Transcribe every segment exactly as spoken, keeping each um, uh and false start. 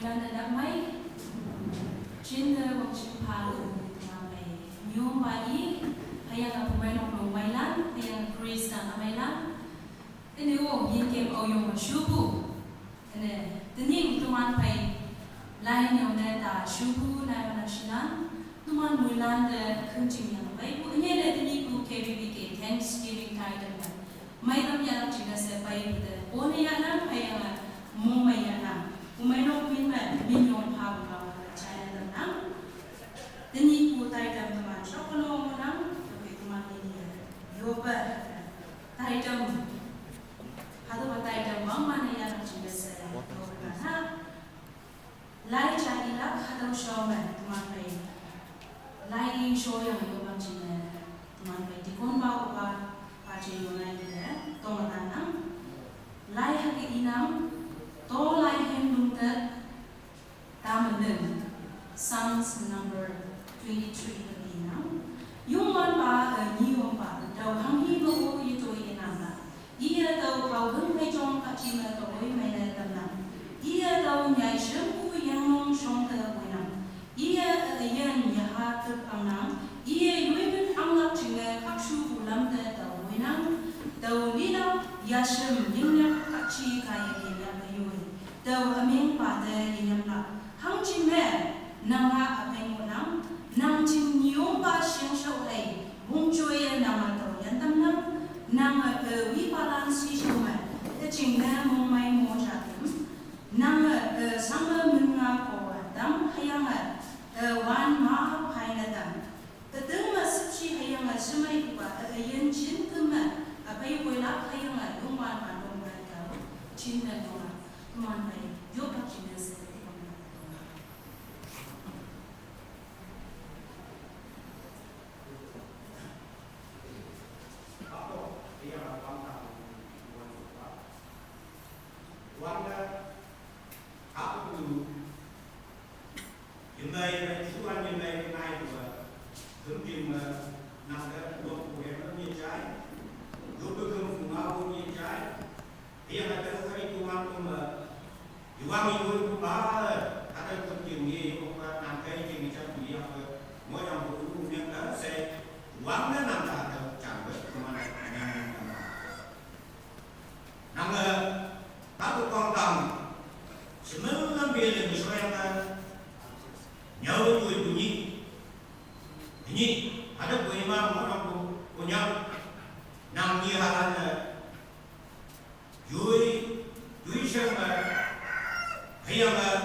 Yanda dak mai, cinta wang cimpa lu teman mai. Nyum bai, hayang aku mai nong nong mailan, hayang Krista amailan. Ini wo yin kem au yong shubu. Ini tening teman pai lai nyong ne ta shubu na na shinan. Teman muilan de kunjing yang bai bu. Ini ne tening ku K B B K Thanksgiving time de. Mai tam ya lam chinga se bai bu de. One ya lam pai yang mo mai ya lam. Umai no min ma min yong pa bu la chai na dam nang. Tening ku tai dam teman shok no mo nang. Tapi teman ini ya. Yo pa. Tai dam. Hadu ba tai dam bang mana ya lam chinga se. Yo pa na. Lai cha ilak hadau shau man teman pai. Lai sho yang yo bang chin ne teman pai. Dikon ba uba pa chin yo lai de tong atan nang. Lai ha ke inang to lai hem lung te ta men. Psalms number twenty-three ha ke inang. Yung man ba, eh, ni yung ba dau hang hi ba o ye to ye nang la. Iya tau pau hưng hai chong ka chi ma tau oi mai na tam nang. Iya tau nyai shem ku yang nong shong te oi nang. Iya a yan ya ha tuk am nang. Iya yui bin ang lak ching le kak shu ku lam te tau oi nang. Tau li lak ya shem ying yak kak chi ka ya ke ya ka yui. Tau aming pa te ya nyam lak. Hang ching me nang ha a peng oi nang. Nang ching nyong ba sheng shau hai. Bung choi ya nang a tau yan tam nang. Nang a, eh, wi pa lan si shau mai. Te ching ne mong mai mo ja kim. Nang a, eh, sang a mun nga ko a tam hayang a, eh, wan ma pai na tam. Te teng ma sip shi hayang a shimai ku ba, eh, yen chin kum a, a pai koi la hayang a yung wan ma nong mai tau. Chin na nong a, kuman pai, yo pa chin na se. Yemai, yemai, shuan yemai, yemai dua. Gem jing ma, nang da, dua ku hem ye chai. Dua ku gem ku ma ku ye chai. Dia ma da ka itu ma ku ma. Yuang ibu ibu ba, ada gem jing ye, ibu ba, nang kai jing ye chai, ye apa. Mo yang bu lu, yang da, se, wang da nang da, da, chang ba, ku ma, nang, nang, nang. Nang, eh, ta ku kong tang. Semen lam bia le ni soyang, eh, nyau tu ibu ni. Ni, ada ku imam orang ku, ku nyau. Nang ni halan, eh, yui, yui seng, eh, hayang, eh,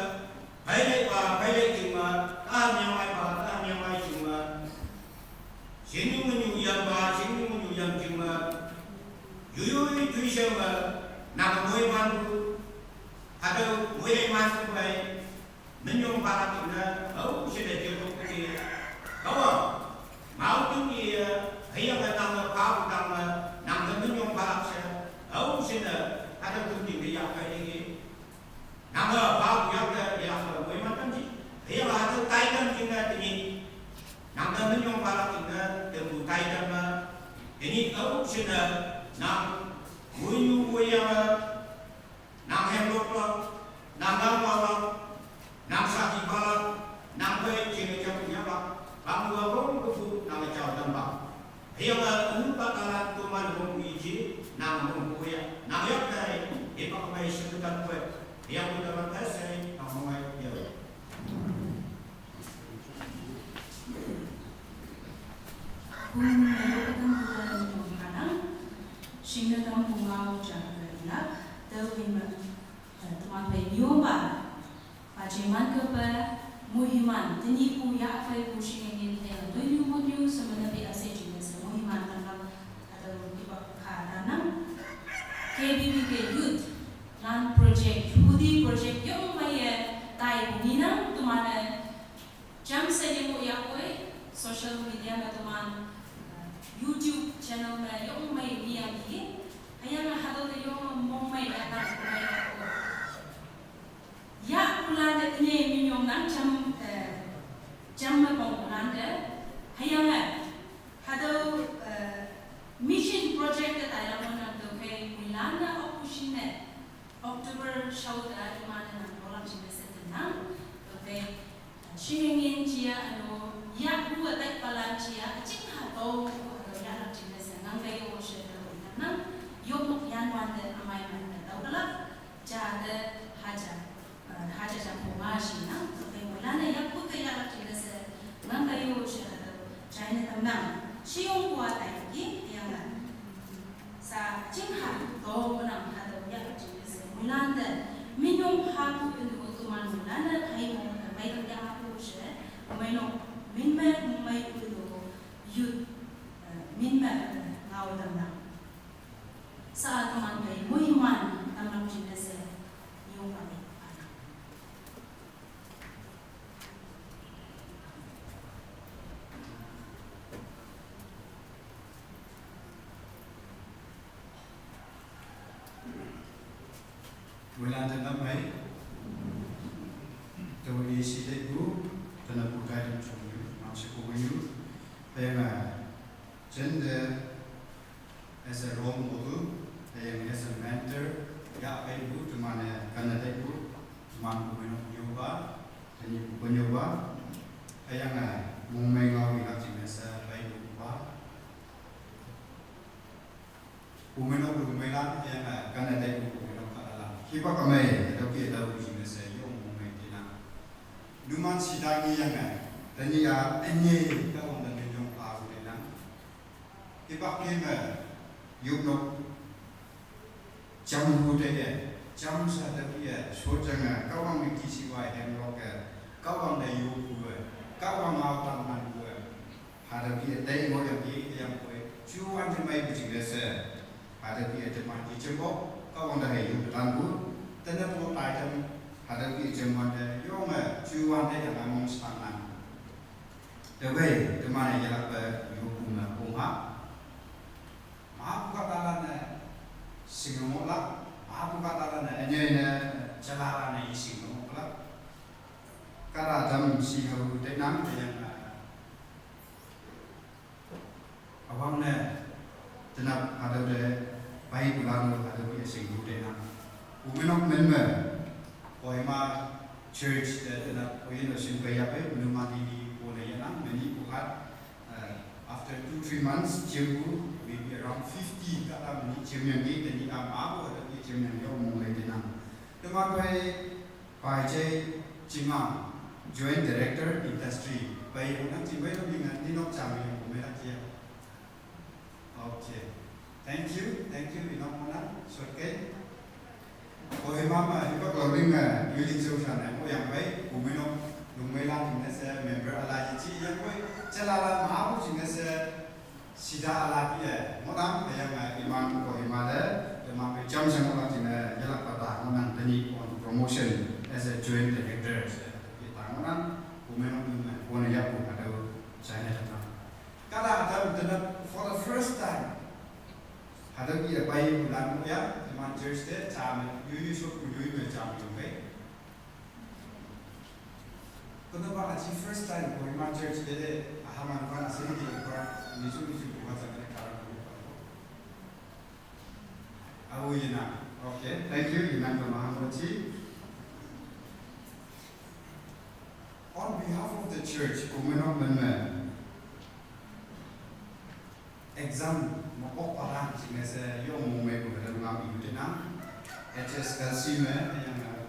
bai le ba, bai le jing ma, ta nyau mai ba, ta nyau mai jing ma. Sing ni ngun yu yang ba, sing ni ngun yu yang jing ma. Yu yu yu tui sheng ma, nang mui man bu. Hada mui man bu bai. Min yong ba la kin na, au shi da jir bu ki. Kawa. Mau tung ye, hayang da tang ma, pa bu tang ma, nang da min yong ba la shi. Au shi da, hada kun jing da ya kai ni. Nang a pa bu yak da yak da wei ma tam ji. Yak a da tai tam ji na tini. Nang da min yong pa lak ji na da bu tai tam na. Tini au shi na nang wei yu wei yang a. Nang hem lok lak. Nang da ma lak. Nang sa ji pa lak. Nang wei ji na jam ya lak. Bang wa bong bu bu nang a jao dam bang. Hiang a u pa ka la tu man hong i ji, nang hong ku ya. Nang yak dai, i pa ka mai shi tu tan kwe. Hiang u da man ta sai, nang hong ai ya. Kun na yo ka tam ku la ni hong ka nang. Shing na tam ku ngau ja ka ina. Tau in ma, eh, tu man pai nyu ba. Aji man ke pe muhiman, tini ku ya fai ku shing ngin te tu nyu mo nyu semena pe ase jing se muhiman tang ka ada di ba ka tanam. K B B K Youth Land Project, Hudi Project, yong mai ye tai ku ni nang, tu man e jam se ye mo ya koi, social media ma tu man, eh, YouTube channel ma yong mai ni yang ki, hayang hado de yong mo mai ya nang ku mai ya ko. Ya, kulan de tine minyong nang jam, eh, jam ma bong kulan de. Hayang, eh, hado, eh, mission project de tai la mon nang do kai kulan na oku shin ne. October shau da iman nang dolam shin ne se nang. Chia ano, ya hu a tai palan chia, a ching ha to, ko ha to ya la ching se, ngang kai yo she to, nang, yo mo yan wan de, amai man de, tau kalak, cha de, ha cha, eh, ha cha cha ko ma shi nang, to kai mo la ne, ya hu ke ya la ching se, ngang kai yo she to, chai ne tam nang, shi yong kwa tai ki, yang nang. Sa ching ha to ko nang ha to ya ching se mulan de. Min yong ha ku in ko tu man mulan de hai mo de mai dang ya ha ku she. Mai no min me mai ku do yut, eh, min me ngau dang na. Sa to man kai mo man tam lang ching se yong pa de. Mulan te na mai, te wani si te ku, te na ku kai te chung yu, ma se ku yu, te nga, chen de, as a role model, te yang as a mentor, ya kai ku, te ma ne, kan na te ku, te ma ku yu ba, te ni ku yu ba, te yang, mong mai ngau yu na ching as a kai ku ba, Kumenok lu mailan yang, eh, kana dai ku kumenok ka dalam. Hiba kamai, dau ki dau ku jing se yong mong mai tina. Numan sidang ni yang, eh, tani a, enye ka wang dan yong pa ku tina. Hiba kema, yuk nok, jam hu de ye, jam sa dau ki ye, so jang, eh, ka wang mi ki si wai hem lok, eh, ka wang da yu ku, eh, ka wang au tam man ku, eh. Hada ki dai mo yang ki yang koi. Chuan te mai ku jing le se. Hada ki te man ki jembo. Ka wang da hei yu tan ku. Tena po tai tem. Hada ki jembo de. Yong eh. Chuan te yang among sang nan. Te wei, te man ya la pe yu ku na ku ha. Ma ku ka ta la ne. Sing mo la. Ma ku ka ta la ne. Ene ne. Chala la ne i sing mo la. Ka ra dam si ha u te nang te yang. Awang ne, tenap hadau de, bai bulan lo hadau ya sing hu de na. Umenok men me, Kohima Church de tenap, oyin lo sing kaya pe, menu mati di pole ya na, meni buhat, eh, after two, three months, jemu, maybe around fifty, kata meni jemu yang di, teni am abu hadau ya jemu yang yo mong lai de na. Tenap bai, Pai Jai Chima, Joint Director, Industry. Bai yong nang chim bai lo mingan ni nok cham yong ko mera kia. Okay. Thank you, thank you, inok mona, short kei. Kohima ma, hiba clothing, eh, building social na, mo yang bai, kumino, lungmai lang jing na se, member ala ji chi, yang bai, chalala ma, jing na se, Sida ala ki e, ngonang, ayang, eh, iman Kohima le, iman pe jam jam ngonang jing, eh, yalak pata ngonang teni on promotion as a joint director. Kita ngonang, kumen on kumen, kumen ya ku hadau China tena. Kada hadau tena for the first time. Hadau ki apai bulan mo ya, iman church de, jam, yu yu shop ku yu yu jam yu me. Kono ba aji first time Kohima Church dede ahaman ba na sini di ba nisu nisu buat sa kene karan ko. Awo yena. Okay, thank you. Yena kama hangochi. On behalf of the church, kumenok menme. Exam mokok paran sehingga se yo mong me ko dalam ngam yu tenang. H S L C me yang, eh,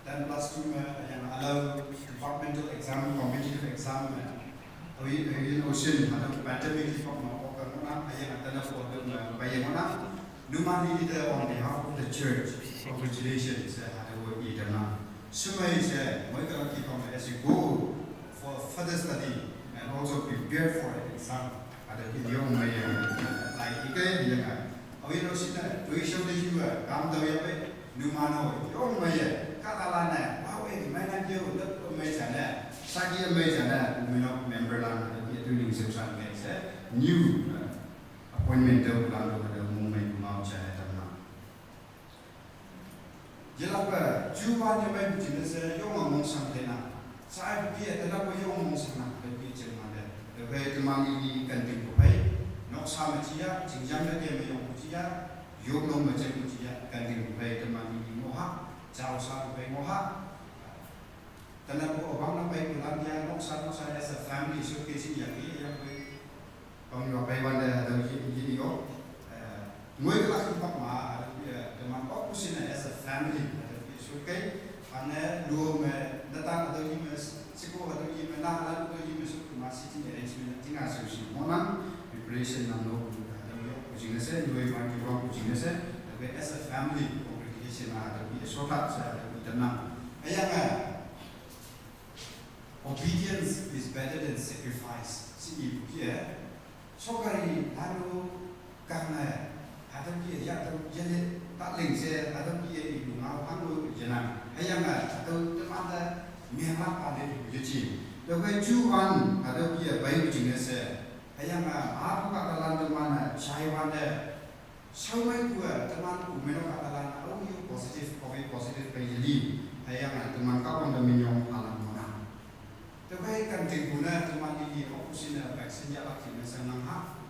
ten plus two me yang alau departmental exam, competitive exam me. Awi awi ocean hadau pandemic di pok mokok kan mana ayang tanda po hadau me bayang mana. Numan ini de on behalf of the church, congratulations, eh, hadau i tenang. Sumai se moi ka ki pok as you go for further study and also prepare for an exam. Ada ki yong mai yang lai ki ke yang a. Awi lo sina, tui shong de yu a, kam tau ya pe, nu ma no, yong mai ya, ka ka la na, wa we, mai na yo, le ko mai sa na, sa ki mai sa na, ku mi no member la na, ki tu ning se sa ke se, new, uh, appointment tau la lo ka mong mai ku mau cha ya tam na. Yelak ba, ju ba ne mai bu jing se, yong a mong sang te na. Sa ai bu ye, te na bu yong a mong sang na, te bu ye jing ma de. Te bu ye te ma ni ni kan ting bu pai. Nok sa ma ji ya, jing jam de ke ma yong bu ji ya. Yong nong ma jing bu ji ya, kan ting bu pai, te ma ni ni mo ha. Jao sa bu pai mo ha. Tana ko abang na pai kulan dia noksa noksa as a family showcasing yang ni yang pai. Pang ni pai wan da da yi yi ni yo. Ngoi ka la ki pak ma ada ki teman kok kusina as a family ada ki showcase. Ane luo me datang ada yi me siko ada yi me na ada yi me showcase ma sitting arrangement tinggal showcase mo nang preparation nang no ada yo kucing se luo ma ki ruang kucing se. Tapi as a family congregation ada ki showcase ada ki tenang. Ayang Obedience is better than sacrifice. Si ibu kia. Sokari lalu kang eh. Atau kia ya atau jele tak ling se atau kia ibu ngau panglu jenang. Ayang eh atau temanda miang apa dia ibu jecin. Lekai cuan atau kia baik jingnya se. Ayang eh apa kata lan temanda cai wanda. Sau mai kua teman ku meno katalan au yu positive covid positive pe yeli. Hayang teman kau anda minyong halam mona. Tebai kan tingkuna teman ini aku sina vaksin ya laki masa nang ha.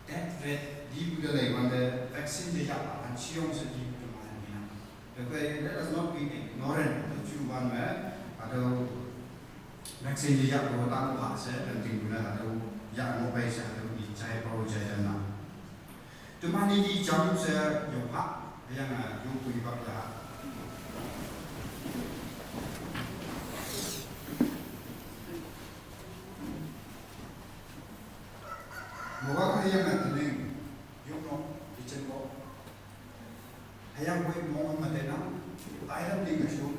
Death rate di buda lai wanda vaksin dia ya akan siong sedih teman minang. Tebai let us not be ignorant. Tujuan me atau vaksin dia ya ko tang ha se kan tingkuna atau ya ngopai se atau di cai pau cai dan na. Teman ini jam se yo pak yang yo kui bak ya. Mawang yang tening yo no di cengkok. Hayang wei mong ma tenang. Ayam ding shun.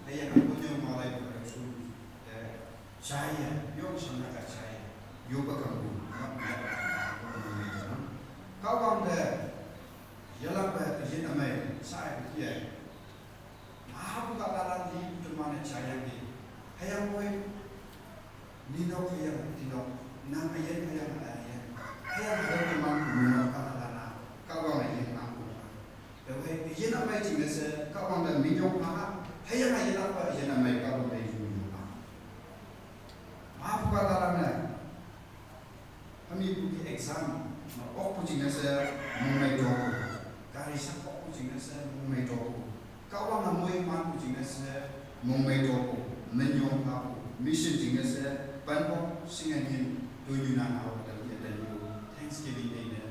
Hayang ko nyo malai ko shun. Chaya, yo sana ka chaya, yo ba kambu, yo ba kambu, yo ba kambu. Kawang de, yalak ba yin amai, sa ai ba kiai. Abu ka lalan di bu teman chaya di. Hayang wei, ninok hayang tinok, nang ayen hayang ayen. Hayang hayang teman bu ninok ka lalan, kawang ayen ambu. Dewe yen amai jingne se ka wang da minyong pa. Hayang a yen apa yen amai ka wang da yin minyong pa. Ma pu ka ta lang ne. Ami pu ki exam ma ok pu jingne se mong mai to pu. Gari sa ok pu jingne se mong mai to pu. Ka wang a moi man pu jingne se mong mai to pu. Minyong pa pu. Mission jingne se ban ko singa nyin to nyu na na wa da pu ya da pu. Thanksgiving Day ne.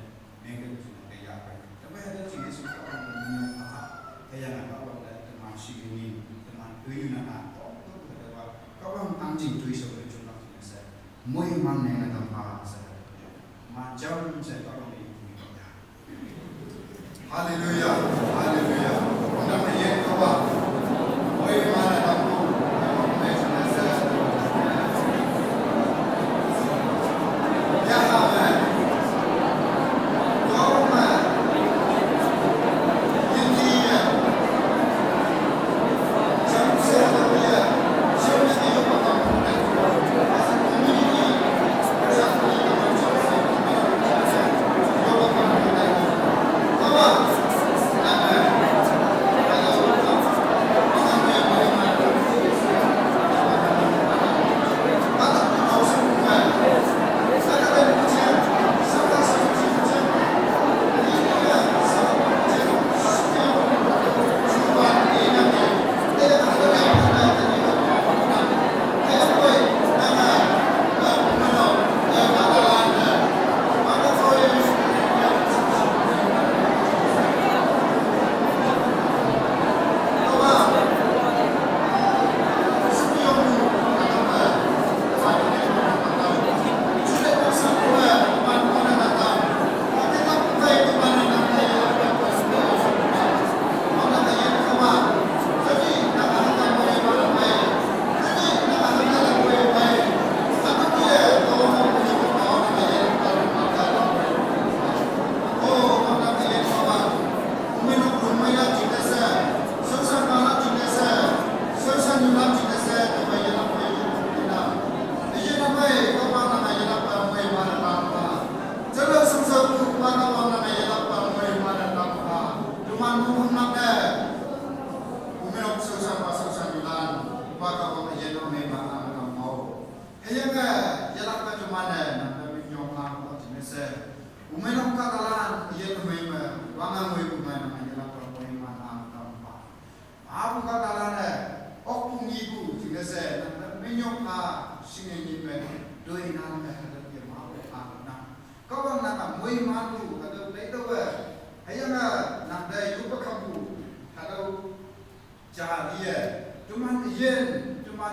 Mengkang tu na kaya apa? Tapi ada cina suka orang minum apa? Kaya nak apa? Teman sini, teman tuyu nak apa? Kau orang anjing tu isap bercuma tu nasa. Moi man neng nak apa? Macam saya orang ini. Haleluya, haleluya. Orang yang kau moi man nak apa?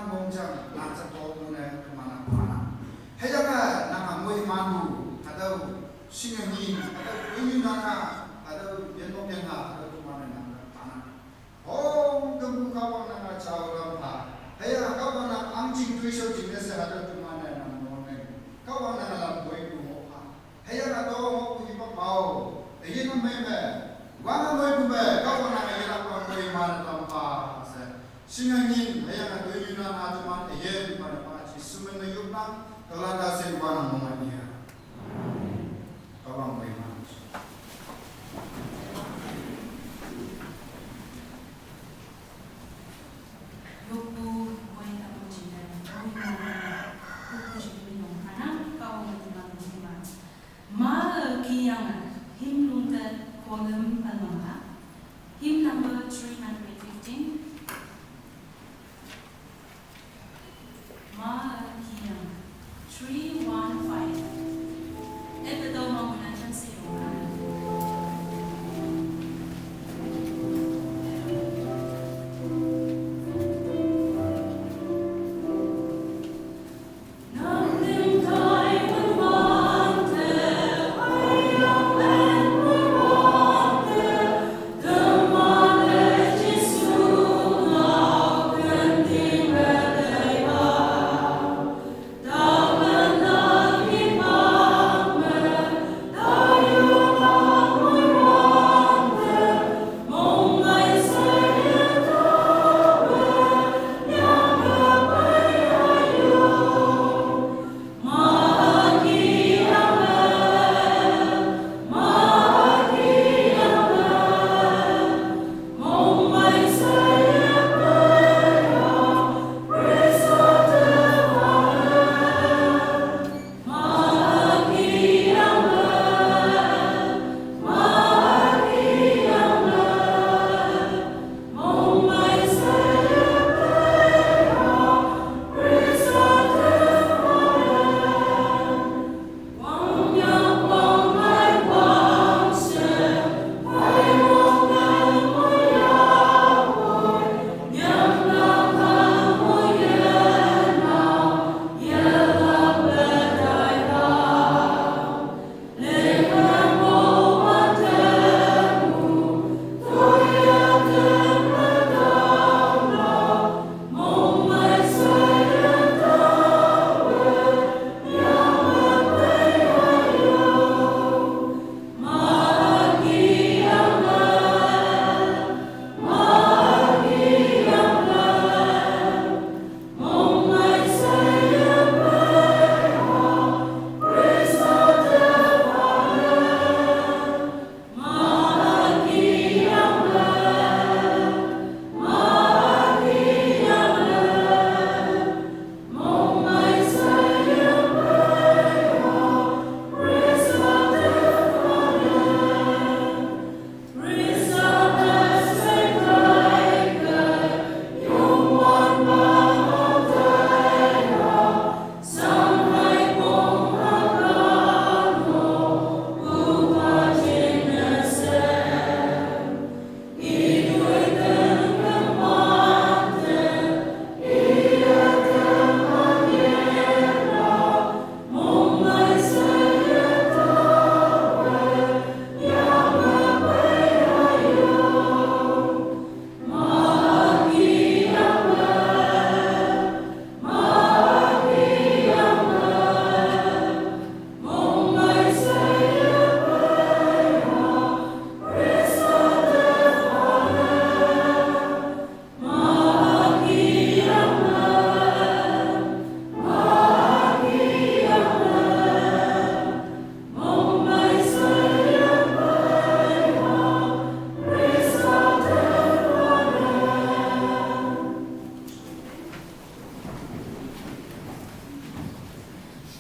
Mong chang, nang chang ko mo ne, kemana kemana. Hüyange, nang a moi manu, hatüo, shinge ni, hatüo, yu nang a, hatüo, yen mok yen ha, hatüo, kemana nang, kemana. Hong, kemu Kahwang nang a chao lam ha. Hüyange, Kahwang nang ang jing tui shao jing ne she, hatüo, kemana nang mo ne. Kahwang nang a lam boi ku mo ha. Hüyange to ngohpu hipak mao. Üyin me me. Wang me pu me. Kahwang nang üyin a pang pei man tam pa se. Shinge ngin, hüyange to yu nang a teman üyin pa ne pa chi sumen me yupnang. Tolanda se wang mo ma nia. Kahwang pei man. Yoppu, moi tapu jingdai, moi tapu, yoppu jingdai nong, anang, Kahwang nang nong, ma, kiyang, hymn lungte, column, almama, hymn number three hundred fifteen. Ma, kiyang, three one five. Epe tao ma wena chan se yong, anang.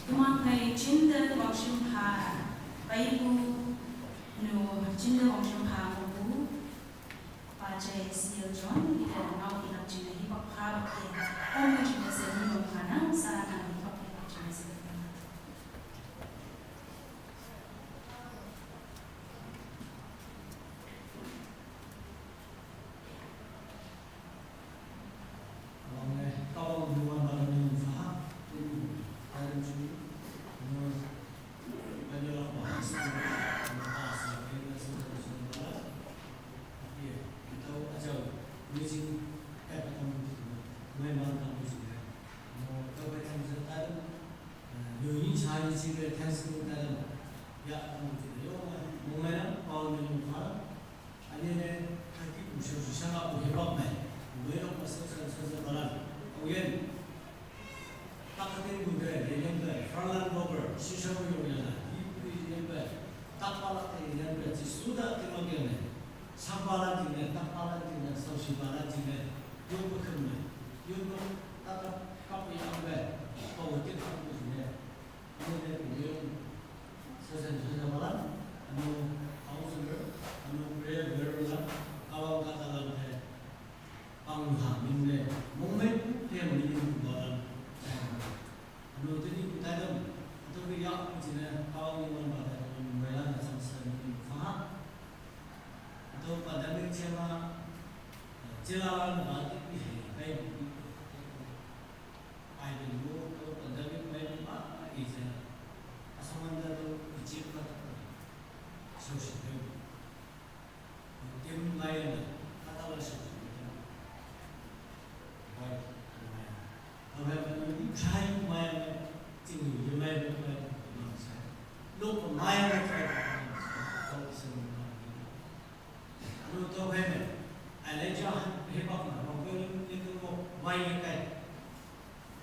Teman phei Chinte Wangshim pha, peipu nu Chinte Wangshim pha ngohpu, Pajai Seal John, ite ngao ilak jingne hipak pha ke, ong jingne she nu nganang, sa nang hipak ilak jingne she. Wangne, Kahwang Sangpalan jingne, takpalan jingne, shaoshipalan jingne, yoppu khümne, yoppu takap kap yangpe, pawe tik kap jingne, ane puyong, shaoshan shaoshanpalan, ane counselor, ane prayer warriorlan, Kahwang kahtalan te, pangha minne, mongmei puyang minne palan, ane tenyihpu tatam, hatüo ke yahpu jingne, Kahwang nyuwanpa te, meilan-e jamshe minne phaha. Hatüo pandemic jema, eh, jela ne ba ti pi hei, kai bu pi, Bible mu, hatüo pandemic mei ma, ije, asongwante tüo Egypt pa, shaoshi tüo. Tim lai ne, kahtalan shaoshi tüo. Bai, mai. Aohe, tüo ni try mai ne, jing ye mai ne, mai ne, mai ne. Lok mai ne, try mai ne. Anu tüokhei me, Elijah hipak me, wangpeng lingke mo, wai ye kai.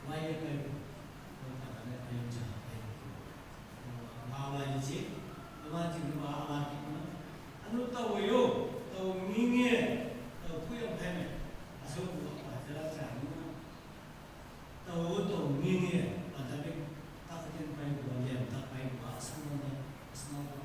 Wai ye kai. Wangpeng ne, Elijah kai. Wa wai ye ji, wa ji wa wa ki na. Anu tao yo, tao nging ye, tao puyang kai me. Asho wa wa jela ja ni na. Tao tao nging ye, pandemic, tak tin pai wa, liam tak pai wa, asma na, asma wa.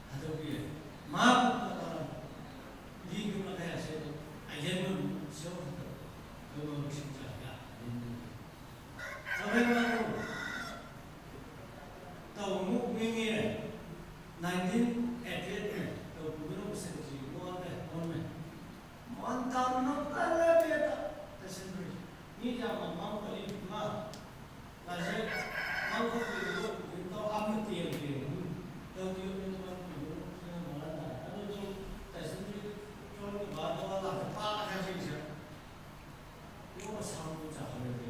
Hatüo ke, mapu kahtalan, li kema kaya she, ayan me shao hatüo, kema me shing ja ya, ayan me. Tüokhei ma tüo, tao mu mengye, nineteen eighty-eight me, tüo Pumero Secretary, mo ante, mo me. Mon ta no ta le pe ta, ta shin ri. Ni ja ma mang pa li ma. Laje, mang ko pi lo, pi to am ti yang pi. Tüo ti yo ni to mang pi lo, pi lo ma la ta. Anu to, ta shin ri, to ni ba to la ta pa la ka shin sha. Yo ma sang mo ja ha le ri.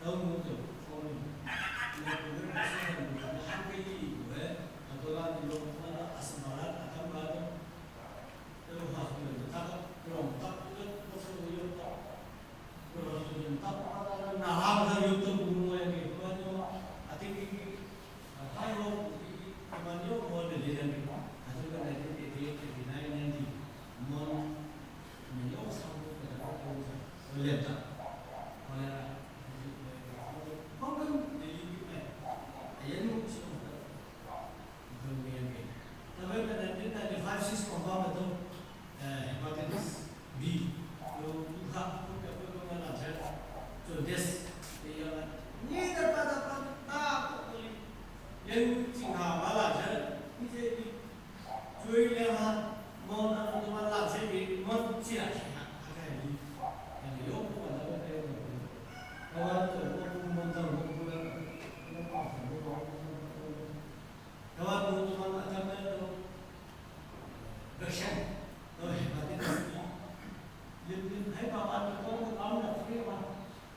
Tüo mo to, ko ni. Ni ko ni sa ni, ha ke yi ko, eh. Hatüo la ni lo, ma la, asma la, atam ba to. Tüokhei me nineteen ninety-five six kongpa me tüo, eh, hepatitis B. Yo, ukha, ukha, ukha, ukha, la, ja, jaundice. Ye ya la, ni da pa da pa, ta, ko, ko, li. Len ching ha, ma la, ja, ni je, ni. Jui le ha, mon, a, to, ma la, je, ni, mon, chi, la, chi, ha, ha, ja, ni. Ya, ni, yo, ko, la, la, la, la, la. Ka, wa, to, ko, ko, mon, ta, ko, ko, la, la, la, la, la, la, la, la, la. Tüowa tüo teman ütam me tüo, vaccine, tüo hepatitis B. Lim lim hei pa pan me tüo tüo am na free ma.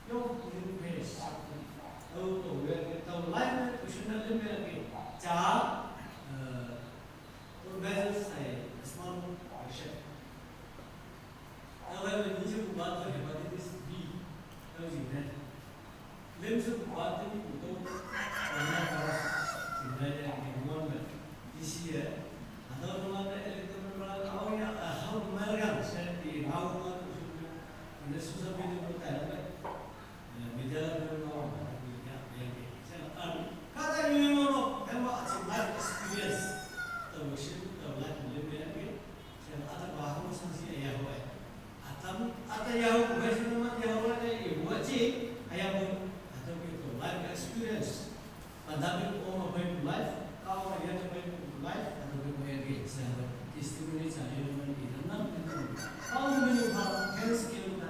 Yo lim pe sa. Tüo tüo we tüo lai me question na lim me ke. Ja, eh, tüo measles sai small vaccine. Tüokhei me ni shepupa tüo hepatitis B. Tüo jingne. Lim shepupa tenyihpu tüo, coronavirus, jingne ye, ni mon me, isi ye. Hatüo teman-e electoral roll-a, aoya, ah, hao me ya, she, i, ngao me, ine social media me tailam me. Eh, media me ngao me, ya, ya, ya. She, ah, kahta ni me no, hema, ah, life experience. Tüo shi, tüo life lim me ya, she, ah, ta ba hao shang shi ya, ya, ho, eh. Ütam, üta yahpu phei shu numan yahpu te ipu aji, hüyangpoi, hatüo ke tüo life experience. Pandemic ome pheipu life, Kahwang üyin te pheipu life, hatüo ke mo yangki, she hatüo testimony ja ye numan i tamnang, i tamnang. Kahwang te menu pha, thanksgiving ta,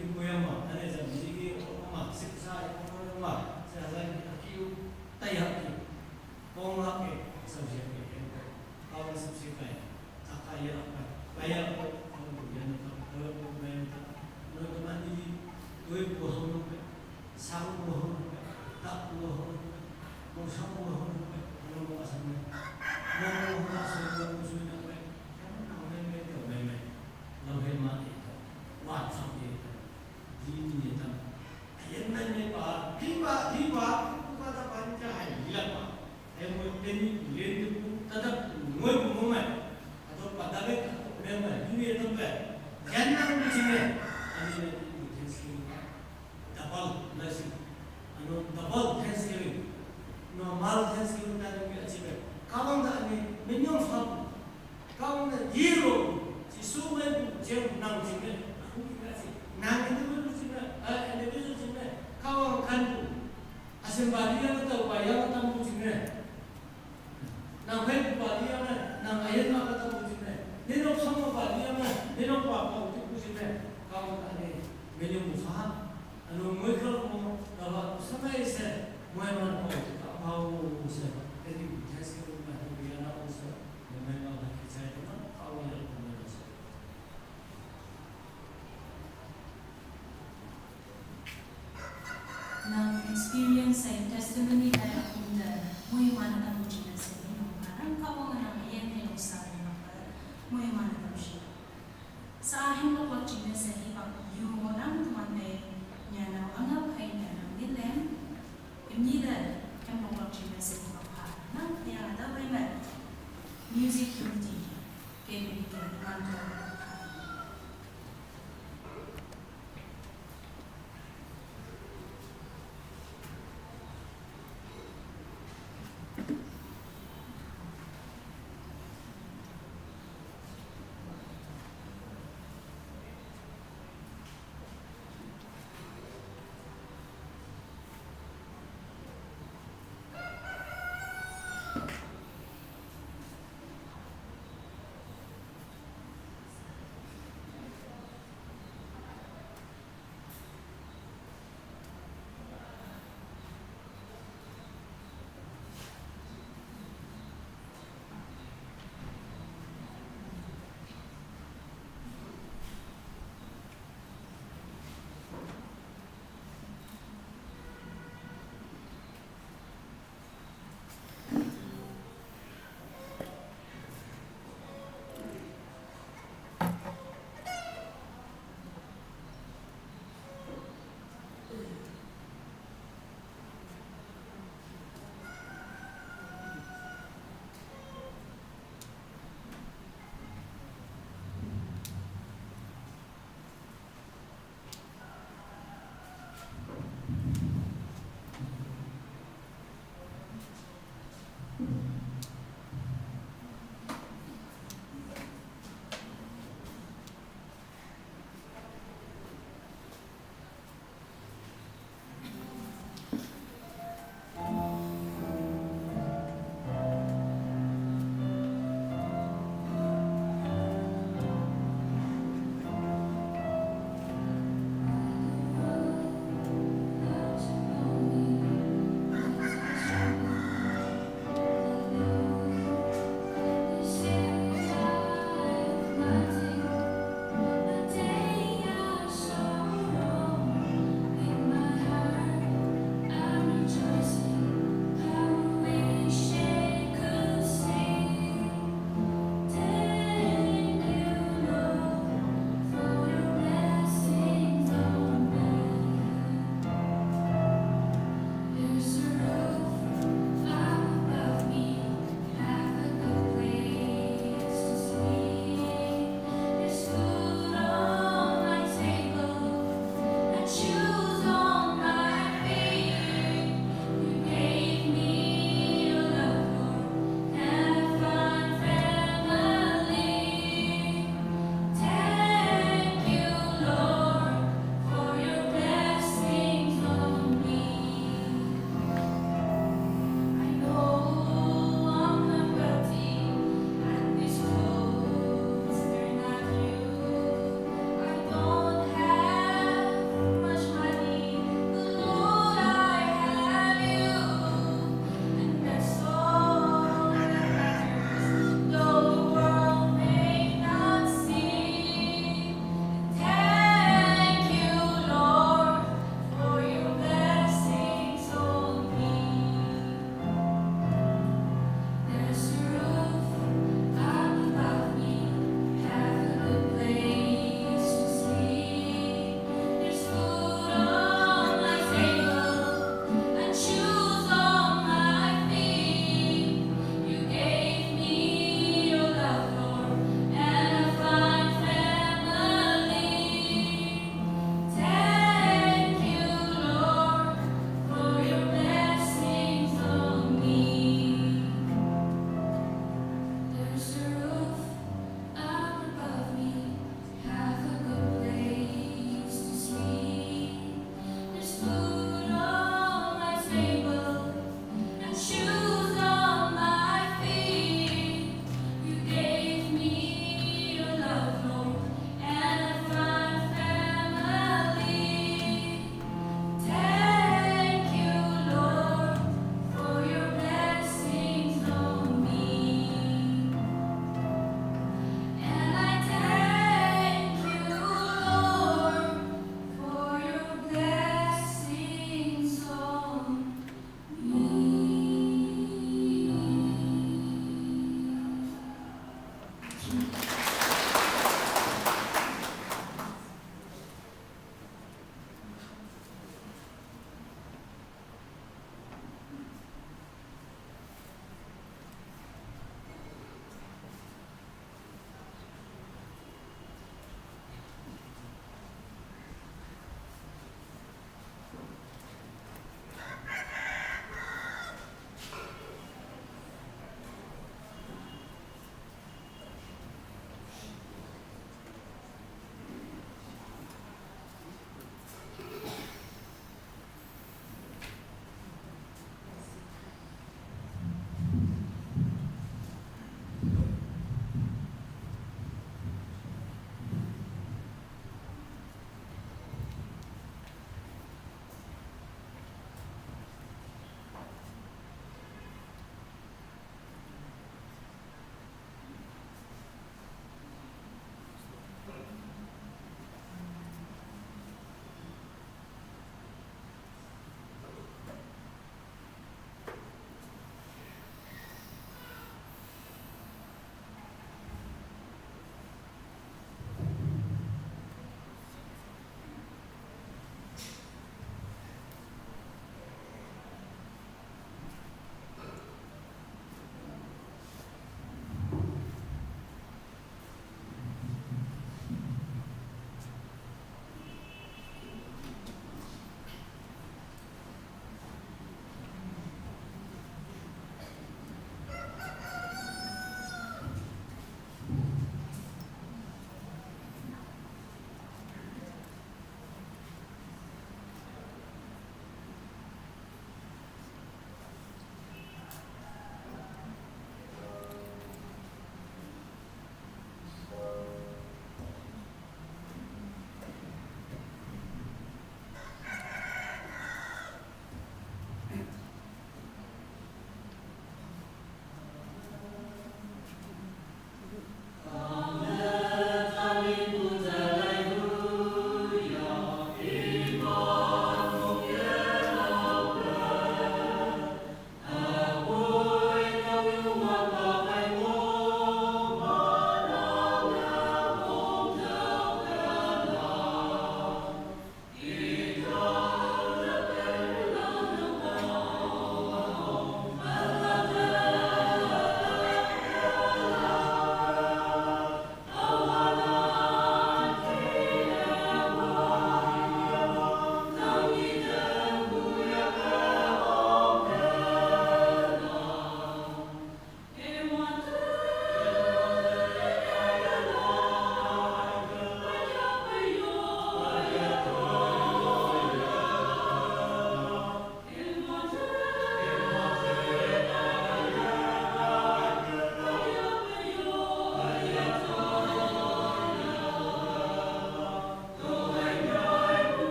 Kin puyama, ane jam jigi oma, siksa oma, sehazan ki aki u, tayaki, pongla ke, saujaki. Kahwang na yelo, Jesu mai bu jeng nang jing ne, nang individual jing ne, eh, individual jing ne, Kahwang kan bu. Asen bali yang tau ba yang tau bu jing ne. Nang kai bu bali yang ne, nang ayen ma ka tau bu jing ne. Ninok sama bali yang ne, ninok ba kau tu bu jing ne. Kahwang kan ne, menyong bu fa. Ano moi kau mo, kawa sama ise, moi man kau tu ka pau se. Jadi bu jas ke bu ma tu ya na bu se. Nang experience and testimony kaya kunda, mui mana tamu cina seni nong karang kawa nang yen ne nong sa ne maka, mui mana tamu shi. Sa ahin ko kwa cina seni pak yu mo nang tuman ne, nya nang angap kai nya nang nilen, imni da, em ko kwa cina seni pak pa, nang yang ada wai mat. Music unity.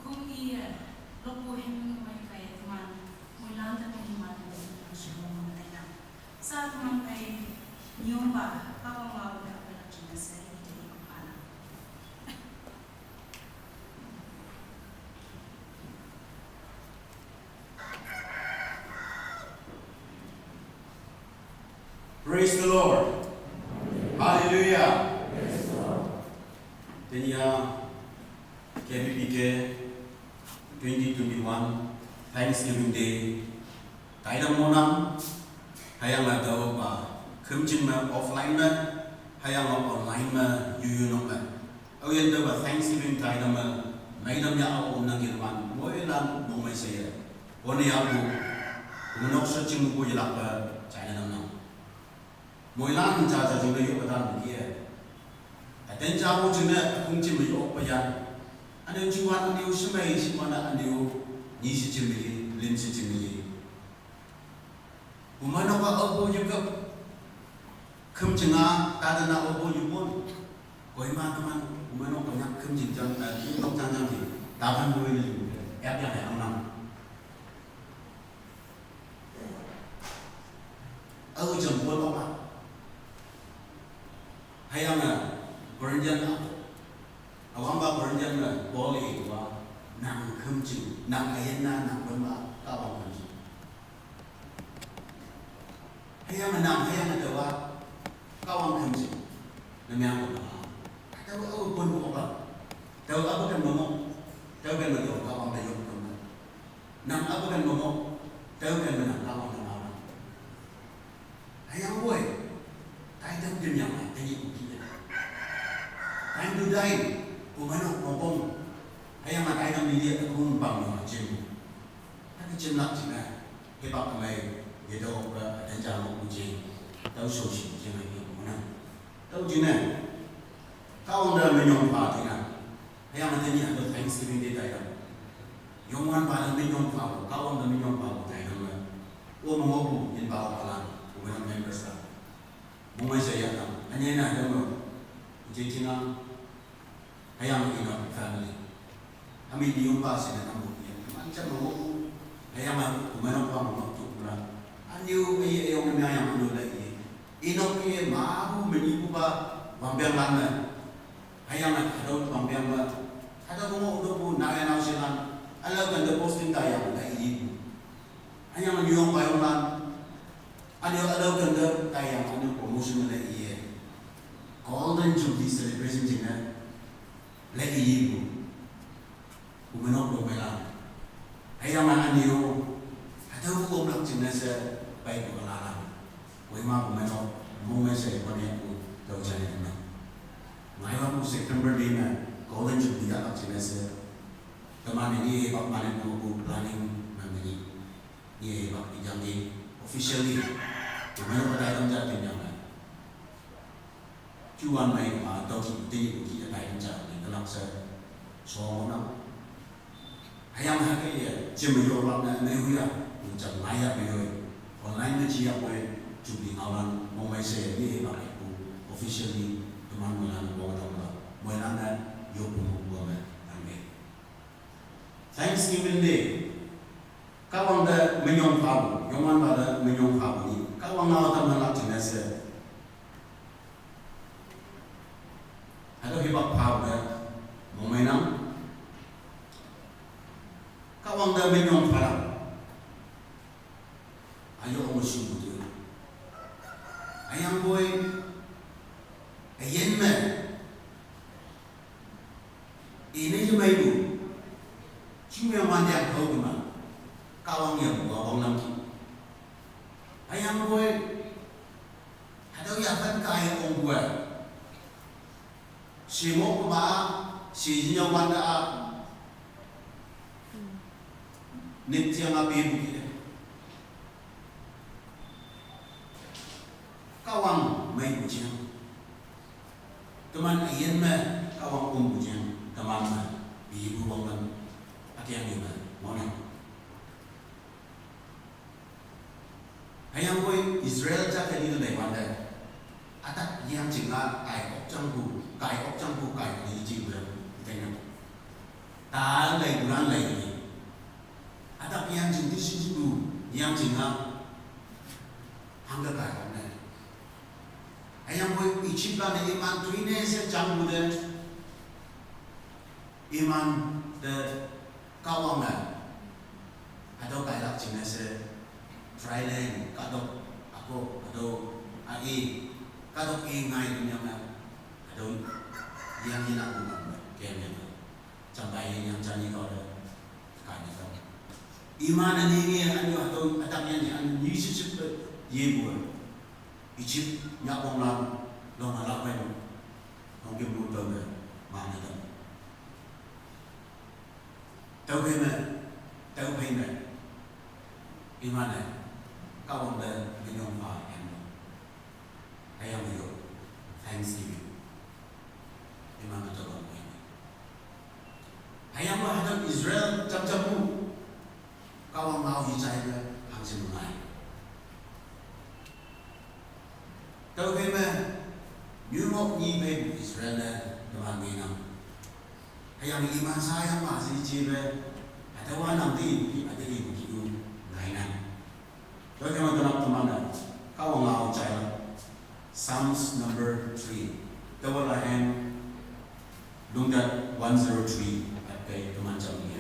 Akhum iye, lopu hem mai kai teman, muilan teman iman, shimo mana ina. Sa teman kai, nyumba, papa mau da pala cina sa ite iko pala. Praise the Lord. Hallelujah. Tenya K B B K twenty twenty-one Thanksgiving Day. Taidam monang, hayang atau ba, kemjin ma offline ma, hayang online ma, yuyu nong ma. Awi anda ba Thanksgiving taidam ma, maidam ya au nang girman, moilan mong mai saya. Oni ya bu, menok searching bu yelak ba, China nang nang. Moilan cha cha jing na yok ba tan bu kia. Aten cha bu jing na, akung jing ma yok ba yan. Anu jiwan anu semai, siwan anu, ni si jing mi, lim si jing mi. Umano ka obo yukap. Kem jenga, tada na obo yubon. Koi ma teman, umano ka nyak kem jing jang, eh, yukap jang jang jing. Taban bui ni, yak yak yak nam. Au jang bol oba. Hayang a, Korintian a. Awang ba Korintian a, Paul e wa, nang kem jing, nang ayen na, nang bema, ka wang kem jing. Hayang a nang, hayang a tawa, ka wang kem jing. Na miang ko ba. Tawa au pun ko ba. Tawa apa kan mamo. Tawa kan mamo, ka wang da yok kan. Nang apa kan mamo. Tawa kan menang, ka wang da mau. Hayang woi. Taidam dim yang mai, tanyi ko kia. Time to die. Ko mano ko pong. Hayang a taidam ni dia ko bang no jim. Tapi jim lak jim a. He bak mai, ye do ba, dan jang mo jing. Tau so shi jing ai ko na. Tau jing na. Ka wang da me nyong pa ti na. Hayang a tanyi a do Thanksgiving Day taidam. Yong wan ba da me nyong pa ko, ka wang da me nyong pa ko taidam la. O mo bu, yin ba o pa la, o me members la. Mo mai sa ya na. Anye na da mo. Jing jing na. Hayang ina family. Ami di yung pa sila na mo yan. Mancha mo. Hayang a, umano pa mo tu pula. Anyu, ay, ay, yung na yang ano la iye. Ino iye, mabu, menipu ba, wambiang lana. Hayang a, hadaw wambiang ba. Hadaw mo, udo bu, na yan ang sila. Alaw kan da posting tayo, na iye. Hayang a, yung pa yung lan. Ano, alaw kan da, tayo, ano, promotion na iye. Golden Jubilee celebration jing na. Lagi ibu. Umenok dong melang. Hayang a anyo. Ada bu oblak jing na sa, bai ko kalalang. Wai ma umenok, mo mai sa ko ne ku, tau jani na. Ngai wa ku September day na, Golden Jubilee ya lak jing na sa. Teman ini, bak mana ko ku planning na ini. Ye bak ijang ye officially. Tumai ko dai dam ja tin jang na. Chuan mai ma tau ki te ni ki dai dam ja ni ka lak sa. So na. Hayang ha ke ye, jim yo lak na ne hu ya. Ni jang mai ya pe yo. Online na chi ya ko e. Chu di ngau lan mo mai se ye bak ku officially. Teman mo lan mo ta mo. Mo lan na yo pu mo mo na. Amen. Thanksgiving Day. Ka wang da menyong pau, yong wan ba da menyong pau ni. Ka wang ngau ta man lak jing na se. Hado hibak pau da mong mai nang. Ka wang da menyong pau. Ayo ong shu bu tu. Ayang boy. Ayen me. Ine je mai bu. Chu me wan dia ko ma. Ka wang ya bu wang lam ki. Ayang boy. Hadau ya fan ka ya ong bu. Shi mo ba. Shi jinyong wanda a nip tiang a pibu ki. Kahwang mei bu jiang. Teman ayen me Kahwang um bu jiang. Teman me pibu wang lam. Atiang ni me. Mona. Hüyangpoi Israel ja kani le wanda. Atak yang jing a kai ok jang bu, kai ok jang bu, kai ni jing bu, tengah. Ta lai bulan lai ni. Atak yang jing di shi bu, yang jing a hangga kai ok ne. Hüyangpoi Egypt la ne iman tui ne se jang bu de. Iman de Kahwang a. Hatüo kailak jingne she, dry land, kahtok, ako, hatüo, a-e, kahtok e ngai, nyam a, hatüo, yang yin a, kem yang, jambai yin yang jani kau de, kani kau. Iman a ni ni, anu hatüo, atak yang ni, anu ni shi shi pe, ye bu. Egypt, nya kong lam, long a lak pen, long kim lu tau me, ma ne tau. Tüophei me, tüophei me. Iman-e, Kahwang te minyong pha yan. Hüyange yo, thanksgiving. Iman-e tüo me. Hüyange hatüo Israel jam jam mu. Kahwang ngao hi jai me, hangshin ngai. Tüophei me, nyu ngok ni phei Israel ne, teman ngenang. Hüyange iman sayang ma shi jipe, hatüowa nang te ipu ki, ate ipu ki u, ngainang. Tüophei me teman teman-e, Kahwang ngao jai. Psalms number three. Tüowa la hem, lungtat one zero three, at pei teman jam ni.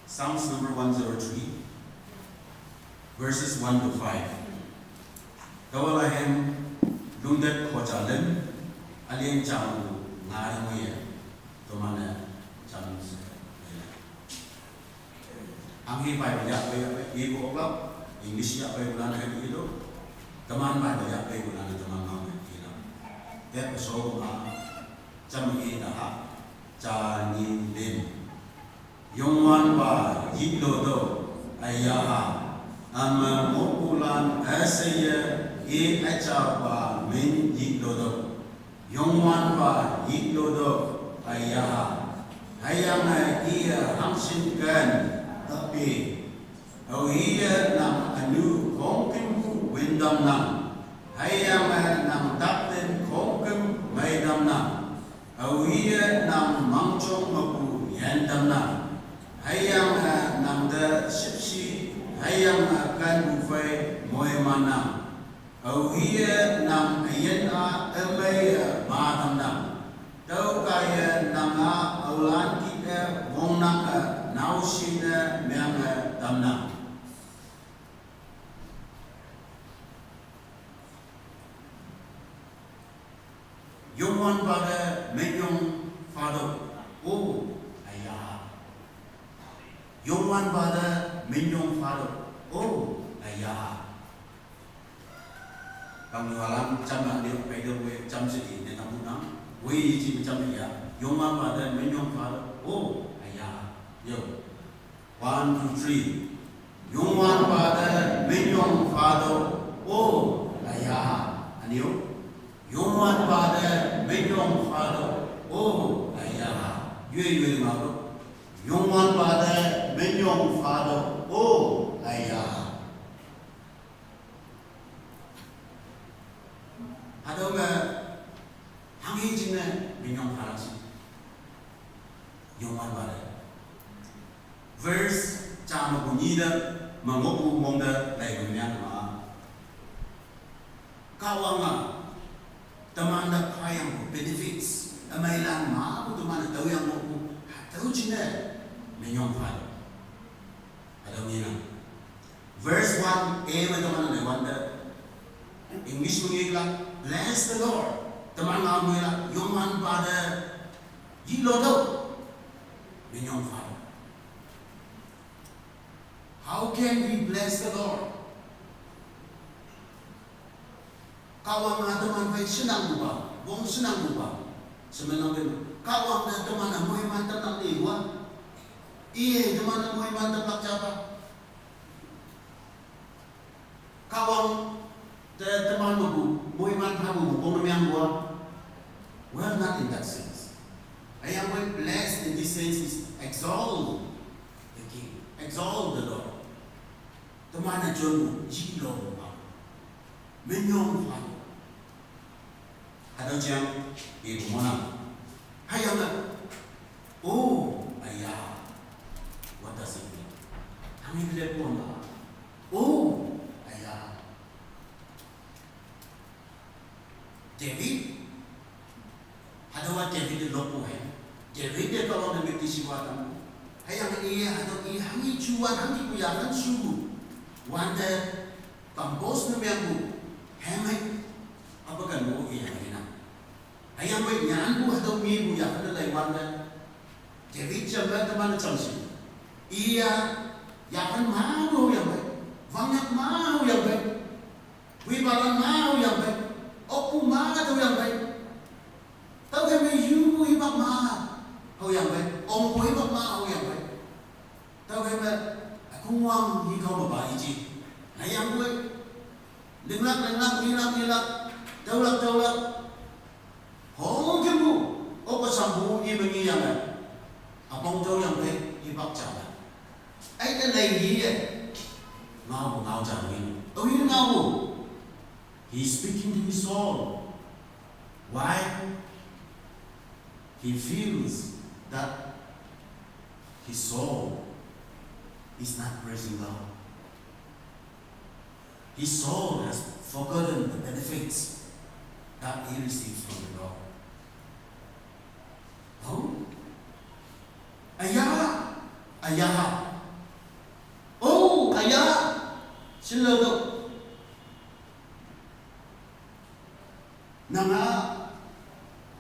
Psalms number one zero three, verses one to five. Tüowa la hem, lungtat khoja lem, üleng jang nga mo ye, teman-e jam se. Hanghe Bible yahpei, yahpei, ipu oklak, English yahpei bulan hem itu, teman Bible yahpei bulan teman mau ilak. Yahpei so ma, jam i taha, jani lin. Youngwanpa yitlo to, ayaha, ame ngohpulan üsheiye, i üjaopa min yitlo to. Youngwanpa yitlo to, ayaha. Hüyange iye hangshin ken, tapi. Aohiye nang ünu khongkümpu wintamnang. Hüyange nang takten khongküm meitamnang. Aohiye nang mangjong mepu yentamnang. Hüyange nang te shüpshe, hüyange kanpu phei moimannang. Aohiye nang üyin a ümeiye matamnang. Tüokaiye nang a aolan kih-e wongnange naoshe ne menge tamnang. Youngwanpa te minyong phatüoh, o, aya. Youngwanpa te minyong phatüoh, o, aya. Pangwalan jam-e ne pei te we jam she i ne tamnang. We i ji jam ya. Youngwanpa te minyong phatüoh, o, aya. Yo. One, two, three. Youngwanpa te minyong phatüoh, o, aya. Ünyu. Youngwanpa te minyong phatüoh, o, aya. Yue yue ngao. Youngwanpa te minyong phatüoh, o, aya. Hatüo me, hanghe jingne minyong phalak shi. Youngwanpa te. Verse ja mepu nyi te, me ngohpu mong te, laipu nyan ma. Kahwang a, teman te phayangpu benefits, ümeilan mepu teman te tüoyang ngohpu, hatüo jingne, minyong phalak. Hatüo ngenang. Verse one, e me teman-e wante. English me ngelak, bless the Lord. Teman ngao ngelak, Youngwanpa te yitlo to. Minyong pha. How can we bless the Lord? Kahwang a teman phei shenang muba, wong shenang muba. Semenang de, Kahwang te teman a moiman teplak ni wa. Iye teman a moiman teplak japa. Kahwang te teman mebu, moiman pha bu, wong miang wa. Well, not in that sense. Ayang we blessed in this sense is exalt the king, exalt the Lord. Teman a jon mu, ji lo mu pa. Menyong pha. Hatüo jang, i bu mona. Hayang a. Oh, aya. What does it mean? Hami bile pon ba. Oh, aya. David. Hatüowa David te lokpu he. David te Kahwang te müktishiwa tam. Hüyange i hatüo i hanghi juwan hanghi pu ya kan shu. Wante compose ne mengpu. Hemei. Apa kan mo i hanghi na. Hüyangpoi nyanpu hatüo mipu ya kan lai wante. David jam me teman jam shi. I ya, ya kan ma pu yang pei. Wang yak ma yang pei. Wibalan ma haoyang pei, okpu ma haoyang pei. Tüokhei me yupu hipak ma haoyang pei, ongpu hipak ma haoyang pei. Tüokhei me, ükongwang hi kao me pa iji. Hüyangpoi, linglak linglak, ngelak ngelak, tüolak tüolak. Hongkümpu, oke shampu i me ngeyange. Üpong tüoyang pei, hipak jane. Ai te lei yi ye. Ngao ngao jang ni. Awi ngao. He's speaking to his soul. Why? He feels that his soul is not praising God. His soul has forgotten the benefits that he received from the Lord. Oh? Aya, aya. Oh, aya. Shinlo do. Nanga,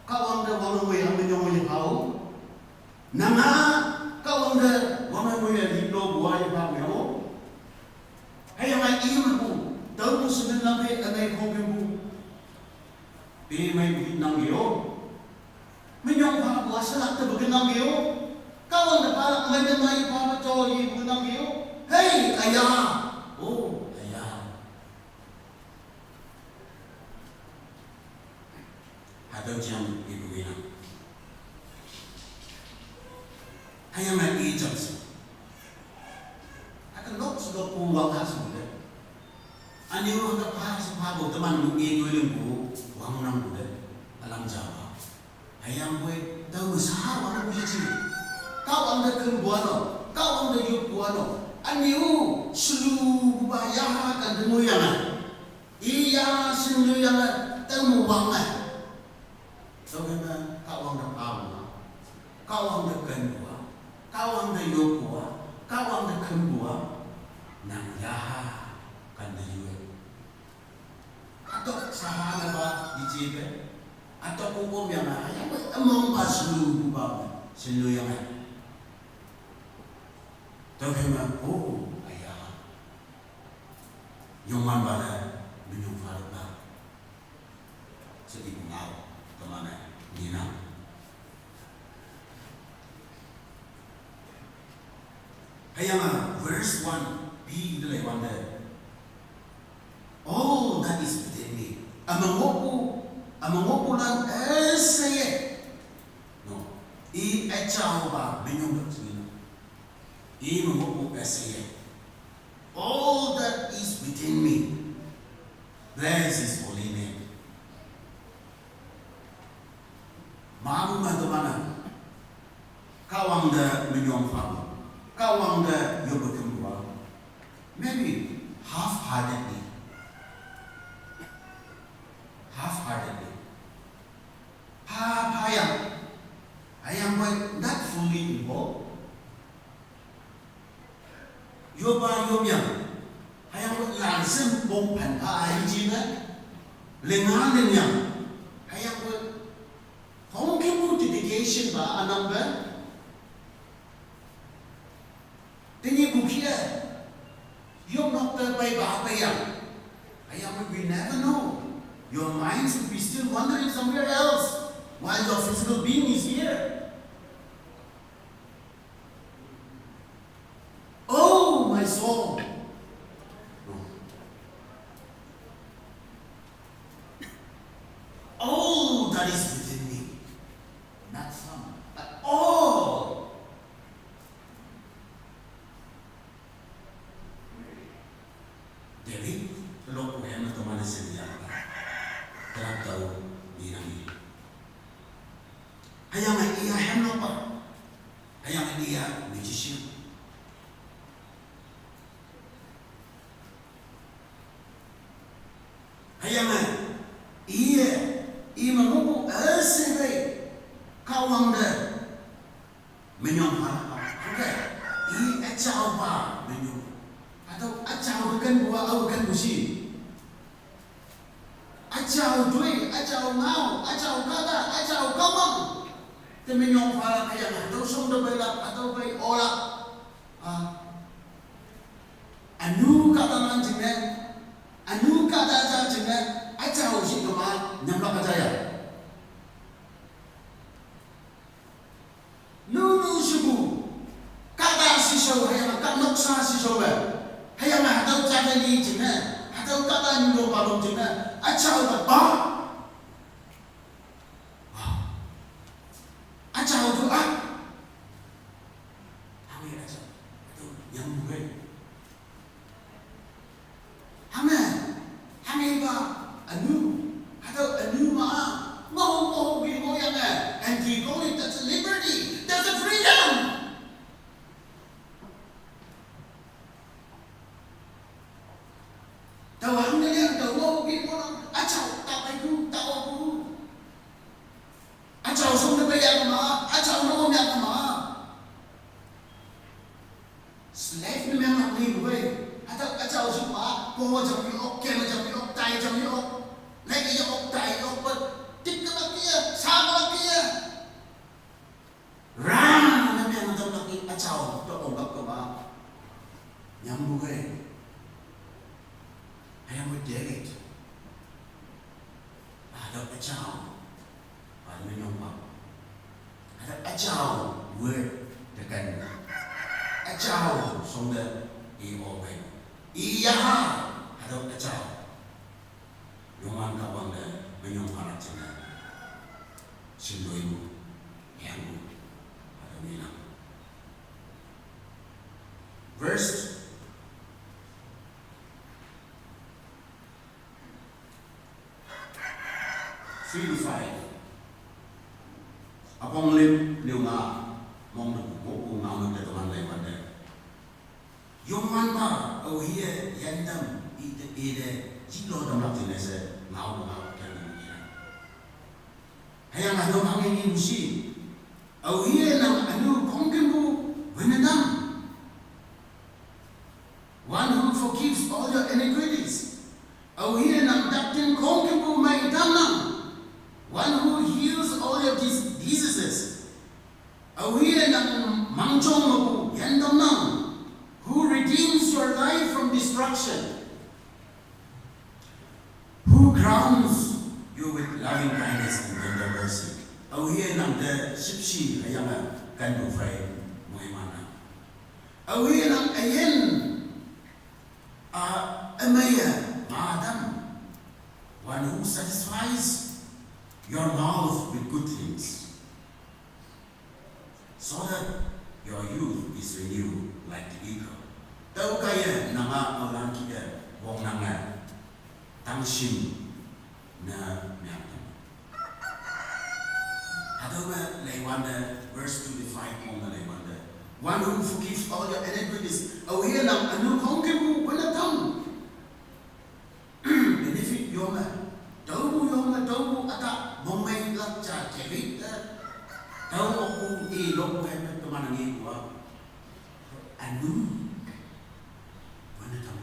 Kahwang te wang ngoi a menyong ye pao. Nanga, Kahwang te wang ngoi ye liplo bua ye pao. Hüyange i mepu, tao pu semen lam pe anai khongkümpu. Pe mei pu nang yo. Menyong pha pu a shalak te pu nang yo. Kahwang te phalak mei te mei pha pu to yi pu nang yo. Hei, aya. Oh, aya. Hatüo jang ipu inang. Hüyange i jang shi. Hüke nok shi nok pu wang ha shi de. Ünyu hüke pha shi pha pu teman mu i toi lingpu wang nang pu de. Ülam ja ma. Hüyangpoi, tüo me sa wang pu yeji. Kahwang te kümpu a no, Kahwang te yoppu a no. Ünyu, shelu, pu pa ya, kan te ngoiyange. I ya, shelu yange, tüo me wange. Tüokhei me, Kahwang te pha ma. Kahwang te kümpu a. Kahwang te yoppu a. Kahwang te kümpu a. Nang ya, kan te yue. Atok saha me pa, yeji pe. Atok pu pom yange, hüyangpoi ümong pa shelu pu pa, shelu yange. Tüokhei me, oh, aya. Youngwanpa te, menyong phalak na. She ipu ngao, teman-e, ngenang. Hüyange, verse one, B te lei wante. All that is within me. Ame ngohpu, ame ngohpulan üsheiye. No. I üjaopa menyong pe jing. I me ngohpu üsheiye. All that is within me. Bless his holy name. Mapu me teman-e. Kahwang te menyong pha. Kahwang te yoppe kümpu a. Maybe half-heartedly. Half-heartedly. Pha, pha yang. Hüyangpoi not fully involved. Yopa yomyang. Hüyangpoi lanshen pong phan pha ai ji ne. Lenga lenyang. Hüyangpoi khongkümpu dedication pa ünang pe. Tenyihpu kih-e, yopnok te peipa peiyang. Hüyangpoi we never know. Your mind should be still wandering somewhere else while your physical being is here. Oh, my soul. No. All that is within me. Not some, but all. David, lok ku hem na tomane sedia. Telah tahu ni nami. Hayang ia hem lok pa. Hayang ia musician. Hayang ia, ia menguku asebe. Kawang de. Menyong pa, okay. I achau pa, menyong. Atau achau dekan bua, au dekan busi. Achau dui, achau ngau, achau kata, achau kawang. Te menyong pa kaya na, atau song de bai lak, atau bai olak. Ah. Anu kata nan jine, anu kata ja jine, achau si kama, nyamlak aja ya. Nunu suku. Kata sisau hayang ka noksa sisau ba. Hayang hatau chata li jina. Hatau kata nyulo balong jina. Achau ba ba. Wow. Achau tu ah. Hame achau. Atau yang bukan. Hame, hame ba anu, hatau anu ma, mau mau wi mau yang eh, and he call it that's a liberty, that's a freedom. Tau hame yang tau mau wi mau achau tak aku tak aku. Achau song de yang ma, achau no yang ma. Slave ni meng ni gue. Atau achau song ma, po jam yok, kem jam yok, tai jam yok. Lagi yok, tai yok, but tik ke lagi ya, sama lagi ya. Rang na meng jam lagi achau, to ong bak ke ma. Nyam gue. Ayam gue deret. Ada achau. Ada menyong pa. Ada achau word tekan. Achau song de i o bai. Iya ha. Ada achau. Yoman kawang de menyong pa na chena. Sindoi mu. Yang mu. Ada minang. Verse three to five. Apong lim liu nga mong de ku ku nga mong de teman lai wan de. Yong man pa au hie yan dam i de i de ji lo dam lak jine se ngau ngau kan ni. Hayang a dom ang ni musi. Au hie nang anu kong kembu wenedam. One who forgives all your iniquities. Au hie nang daktin kong kembu mai dam nang. One who heals all your dis- diseases. Au hie nang mangjong mabu yan dam nang. Who redeems your life from destruction. Who crowns you with loving kindness and tender mercy. Au hie nang de sipsi hayang a kan du fai muai mana. Au hie nang ayen a amaya madam. One who satisfies your mouth with good things. So that your youth is renewed like the eagle. Tau kaya nanga aulan kita wong nanga tangsim na miang. Hatau na laiwan de verse twenty-five mong na laiwan de. One who forgives all your iniquities. Au hie nang anu kong kembu wana tam. Benefit yom a. Tau bu yom a, tau bu ata mong mai lak cha cherit a. Tau bu i lok mai teman ngi kua. Anu. Mana tau.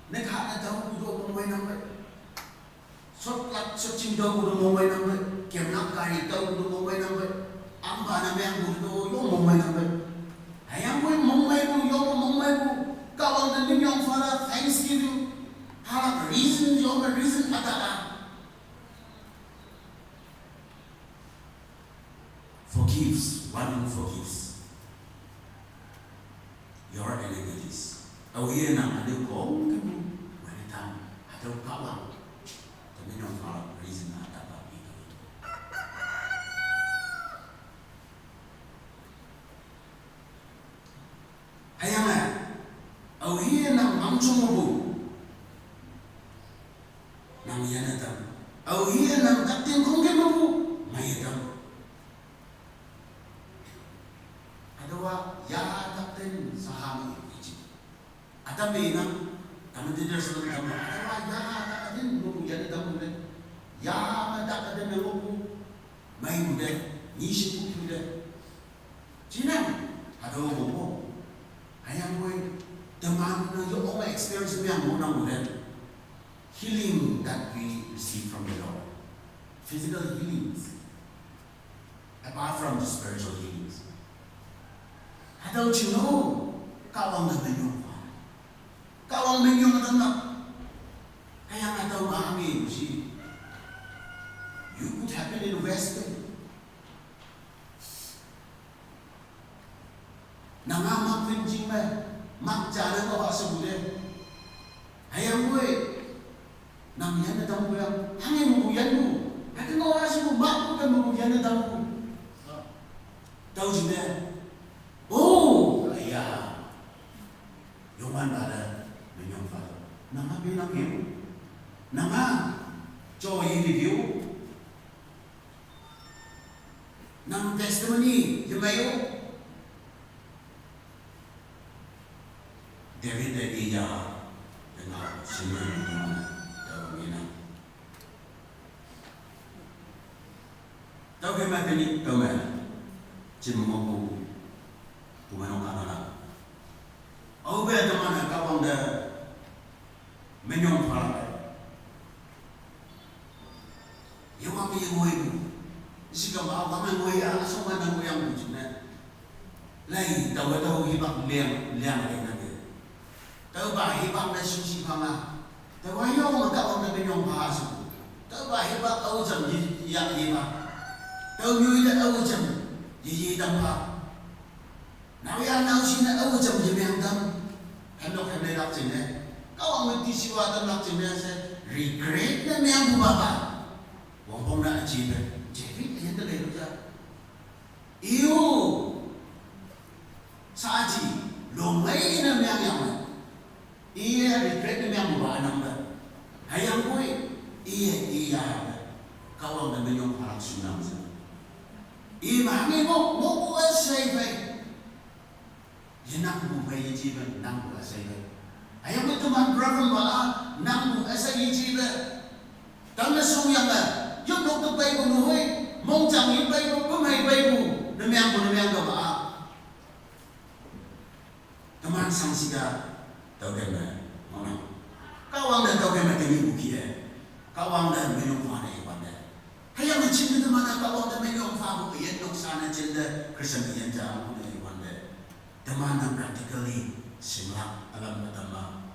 Nek ha na tau bu do mong mai nang mai. Sot lak sot ching tau bu do mong mai nang mai. Kiam lak kari tau bu do mong mai nang mai. Amba na meng bu do yo mong mai nang mai. Hayang bu mong mai bu yo mong mai bu. Kawang na ning yong fara thanksgiving. Reason, your reason ada. Forgives, one who forgives your iniquities. Awi nang adu kong kamu, wani tam, adu kawang. Kami nong follow reason ada babi. Ayang eh, awi nang mangchong bu. Nang yana tam. Awi nang takting kong kamu bu. Maya tam. Adawa ya takting saham iji. Atam be nang, kami tidak sebut kamu. Adawa ya takting bu yana tam bu. Ya takting bu. Mai bu de. Ni shi bu bu de. Jinang, adawa bu. Ayang bu. Teman na yo oma experience yang bu nang bu de. Healing that we receive from the Lord. Physical healings. Apart from the spiritual healings. Hatau chino, kawang na menyong pa. Kawang menyong na tengah. Kaya hatau mami, you see. You could have been in West Bank. Nanga mak rinjing me, mak jana ko hasu bude. Ayang gue, nang yan na tamu yang, hangin mu yan mu. Ate ko hasu mu, mak mu kan mu yan na tamu. Tau jine. Oh, iya. Yongan pada menyong fa. Nanga bilang yuk. Nanga, coy ini yuk. Nang testimony, yemayo. David de iya, tengah sini, tau mina. Tau kema teni, tau me. Chin mo ku, kumano kamana. Au be tamana kawang de, menyong pala. Yewang ye ngoi bu. Sikam awang ngoi ya, asong mana ngoi yang bu jine. Lai, tau tau hibak liang, liang lai na ke. Tau ba hibak na susi pama. Tau ayo ma tau na benyong pa su. Tau ba hibak au jam ye, ya ye ba. Tau nyu ye au jam ye ye dam pa. Nau ya nau si na au jam ye meang dam. Kan lok kan lak jing ne. Kau ang ti siwa dam lak jing ne se regret na meang bu ba ba. Wang pong na achieve. David ayan da lei lu ja. Iyo. Sa achi. Long mai na meang yang. Iya regret na meang bu ba anam ba. Hayang koi. Iya iya. Kau ang da menyong parak sunam sa. Ima ngi mo mo ko asai bai. Ye nang bu bai ye ji ba nang bu asai bai. Ayang bu teman problem ba a nang bu asai ye ji ba. Tang na song yang ba. Yuk lok tu bai bu nu hoi. Mong chang ye bai bu bu mai bai bu. Na meang bu na meang ba ba a. Teman sang sida tau kan ba. Mana? Kawang da tau kan ba tini bu ki eh. Kawang da menyong fa da iwan da. Hayang na chin da mana kawang da menyong fa bu yen nok sana chin da Christian yen ja bu da iwan da. Teman na practically simlak alam da tama.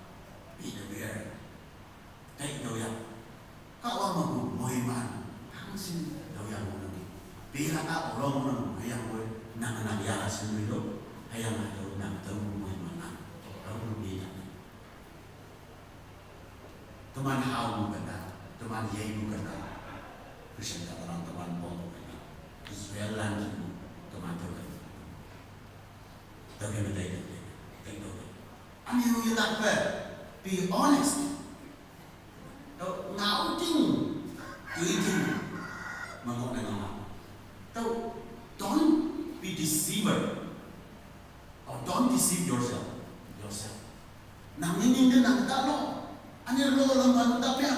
Be aware. Tai tau yang. Kawang ma bu moi man. Hang sin tau yang mo na. Bila ka orang mo na hayang mo nang nang ya sin mo. Hayang na tau nang tau moi man. Tau mo ni na. Teman hau bu kena, teman yei bu kena. Christian ka orang teman bom bu kena. Israel lan ki bu, teman tu kena. Tapi mentai tu, tai tu. Ani hu ye tak pe, be honest. Tau ngau ting, tui ting. Mangkok na ngau. Tau, don't be deceiver. Or don't deceive yourself. Yourself. Nang ni ning de nang ta lo. Ani lo lo man ta pia.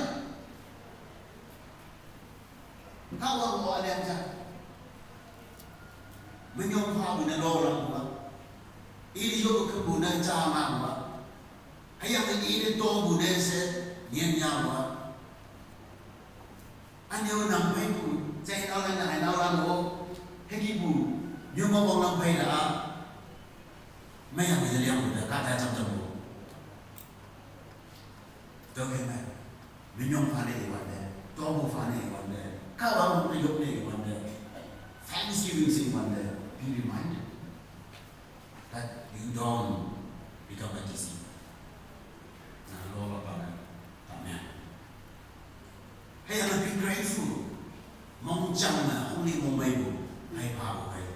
Ka wa lo alian ja. Menyong pa bu na lo lo ba. Ili yo ke bu na ja ma ba. Hayang ini to bu na se nien ya ba. Anyo nang bai bu, cai nau lan nang nau lan wo, hegi bu, nyu mo bong nang bai la, mai yang bai liang bu da, ka ta cham cham bu. Tüokhei me, minyong pha ne iwante, topu pha ne iwante, Kahwang te yok ne iwante, thanksgiving she iwante, be reminded that you don't become a deceiver. Nang lo ba pa ne, amen. Hüyange be grateful. Mongjang me, hongli mongmeipu, hei phapu hei.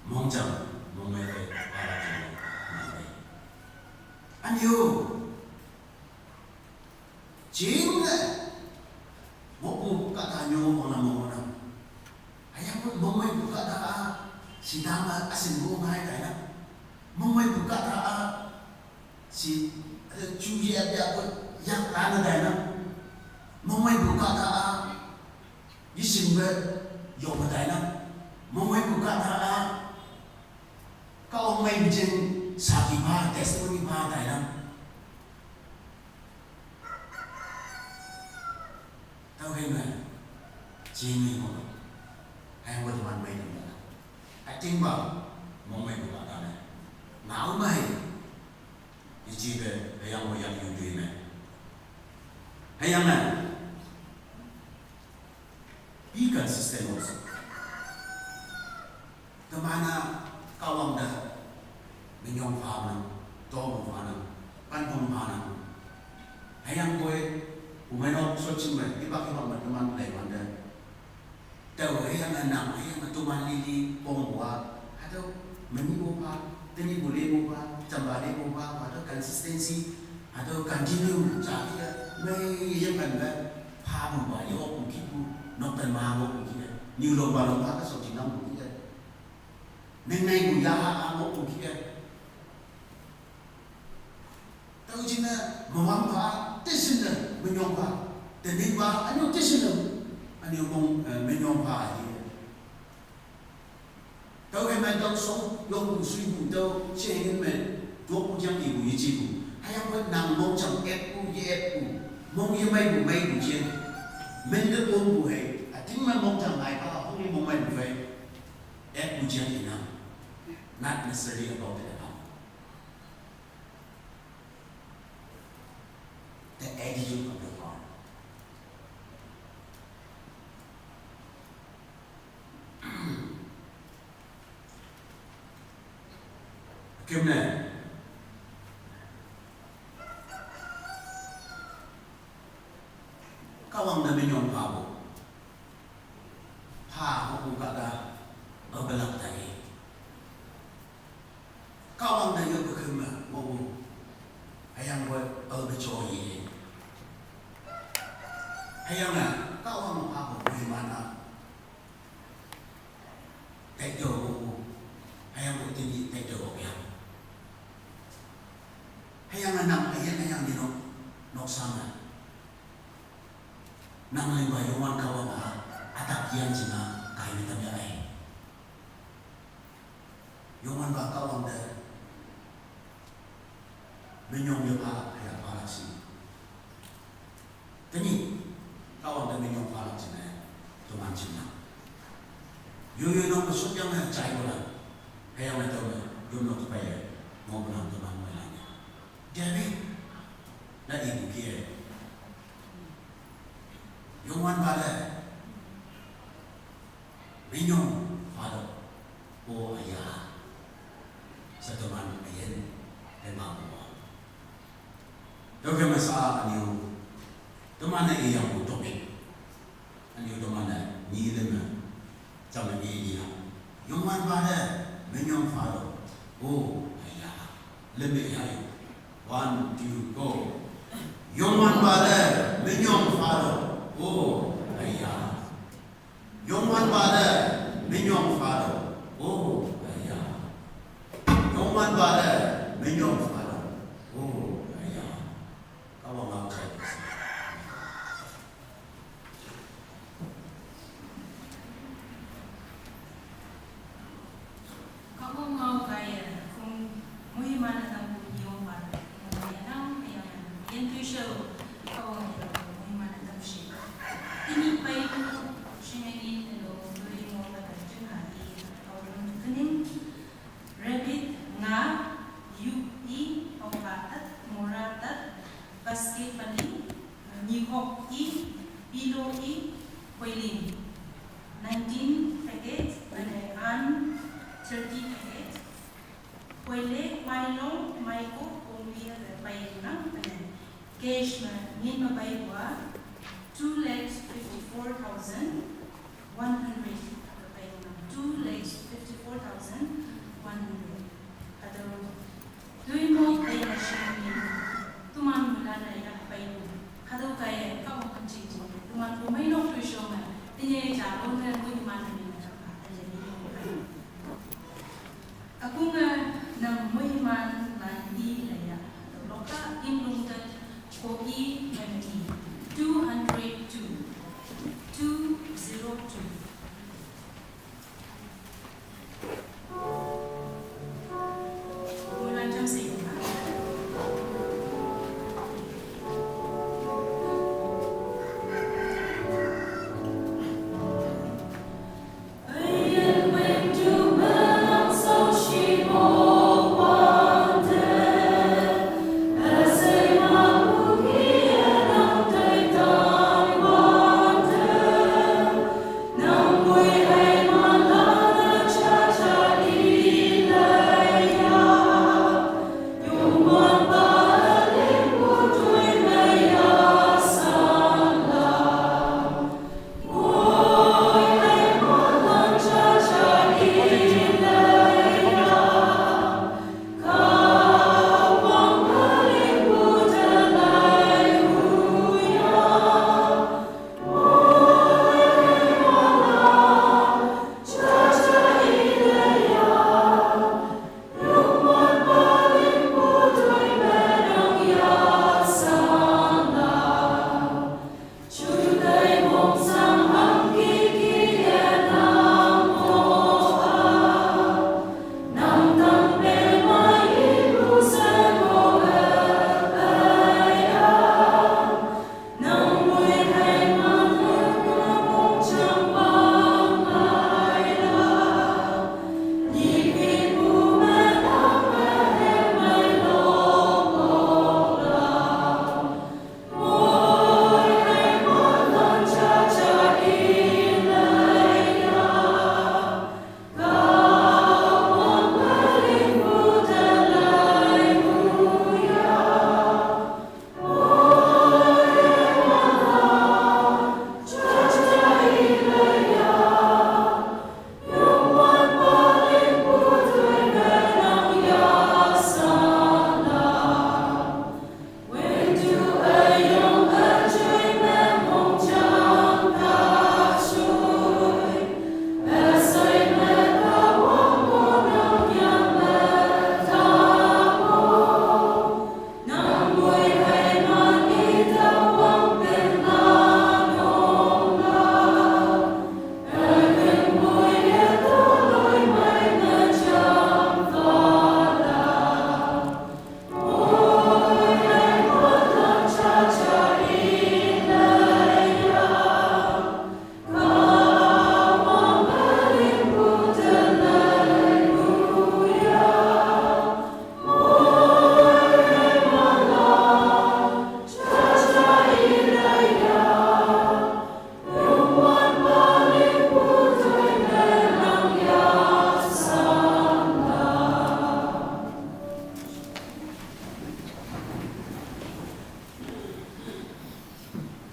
Mongjang, mongmei hei, phalak jing me, mongmei. Anyo, jing, eh, ngohpu kahta nyo, mona, mona. Hüyangpoi mongmeipu kahta a, sitang a, üshinpu ngai tainang. Mongmeipu kahta a, shi, eh, ju ye ap yapoi, yak lane tainang. Mongmeipu kahta a, yeshingpe, yongme tainang. Mongmeipu kahta a, Kahwang mei jing, saki pha, testimony pha tainang. Tüokhei me, jing ni mo. Hüyangpoi teman mei tamlak. Ütingpa, mongmeipu kahta ne. Ngao mei. Yejipe, hüyangpoi yang yu tui me. Hüyange, be consistent also. Teman-a Kahwang te minyong phanang, topu phanang, panpong phanang. Hüyangpoi, ümeinok shotjing me, hipak hipak me teman leiwante. Tao hüyange nang, hüyange toman lili pongpu a, hatüo menyihpu pha, tenyihpu lepu pha, jampa lepu pha, hatüo consistency, hatüo continue ja kih-e, mei yemkan me, phapu pa, yokpu kihpu, nokten ma ngohpu kih-e, nyulongpa longpa ke shotjing nangpu kih-e. Ningneipu yaha a ngohpu kih-e. Tüo jingne, mewangpa, teshinne, minyongpa, tenyihpa, ünyu teshinne, ünyu mong, eh, minyongpa ye. Tüokhei me tüo shong, yongpu shuipu tüo, jengin me, yokpu jang ipu yejipu. Hüyangpoi nang mongjang eppu ye eppu, mong yemeipu meipu jeng. Minte ompu hei, üting me mongjang ngaipa, hongli mongmeipu phei. Eppu jang inang. Not necessarily about the amount. The attitude of the heart. Kemne. Kahwang te minyong phapu. Pha ngohpu kahta, aopelak tai. Kahwang te yoppu küm me ngohpu. Hüyangpoi aope joiye. Hüyange, Kahwang phapu moiman-a. Taitüoh ngohpu. Hüyangpoi tenyih taitüoh okyang. Hüyange nang üyin hüyange nok, noksa me. Nang lingpa Youngwan Kahwang-a, ütak yang jingne, kai me tam ya ai. Youngwanpa Kahwang te, minyong yepha, hüya phalak shi. Tenyih, Kahwang te minyong phalak jingne, teman jingne. Yoyoi nok me shotyange jaipulan, hüyange tüome, yomnok te peiye, ngohpulan teman meilan ya. David, na ipu kih-e. Youngwanpa te, minyong phatüoh, o üya. She teman üyin, hema mo. Tüokhei me sa ünyu, teman-e iyangpu topic. Ünyu teman-e, nyi lime, jame i iya. Youngwanpa te, minyong phatüoh, o üya. Lime iya. One, two, go. Youngwanpa te, minyong phatüoh, o üya. Youngwanpa te, minyong phatüoh, o üya. Youngwanpa te, minyong phatüoh, o üya. Kahwang ngao jai. Kahwang ngao kaiye, kong moiman-e tampu Youngwanpa, moiman-e tam, hüyange, yin tüo shao, Kahwang ye, moiman-e tam shi. Tenyih peipu, shingeni, telo, tüo ye ngao pa ta jingha i, Kahwang tening, rabbit nga, yu i, opa tat, mora tat, Basket Bali, Nihok I, Pilo I, Hoiling, nineteen packet, mane an thirty packet. Hoile Mailong Maiko Kongli ada pai nang mane cash ma min ma bai wa two lakhs fifty-four thousand one hundred. Ada pai nang two lakhs fifty-four thousand one hundred. Ada Duimo ai na shimi. Tuman mulana ya pai. Hado kai ka mo kan chi chi. Tuman ko mai nok tu shoma. Tinye ja lo na mu tuman ni na ka. Tinye ni ko kai. Akunga nang muiman lan I laya. Loka in lungtat ko I mani. Two hundred two. Two zero two.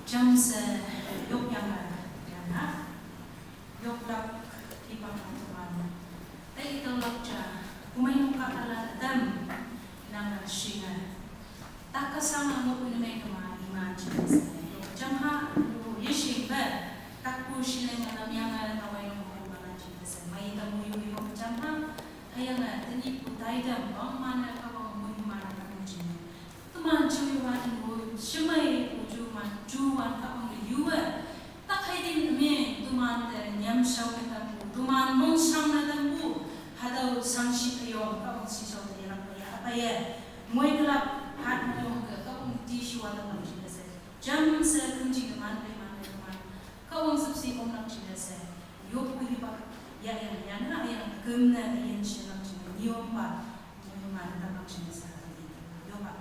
Jamse yok yang na, yang na, yok lak ki pang tuan. Tai tau lak ja, kumai muka ala dam, nang na shinga. Takasang ang uku na may kama iman jamse. Yok jam ha, yok yeshing ba, takpu shileng alam yang ala tawai yung uku mala jamse. Mai tamu yung yok jam ha, ayang a, tani ku tai dam, bang mana ka bang mun mana ka mun jing. Tuman chui wa in wo shimai u ju man ju wan ka ong yu wa. Tak hai din me tuman te nyam shau na tam bu, tuman mong shang na tam bu. Hadau sang shi ka yong ka ong shi shau te rak pa ya pa ya. Ngoi ka lap hat mo ka ka ong ti shi wa tam ong shi ka se. Jam se kum jing man pe man pe man. Ka ong sap si ong rak shi ka se. Yok ku yu ba ya ya ya na ya kum na ya shi rak shi ni ong ba. Ngoi man tam rak shi ka se. Yok ba.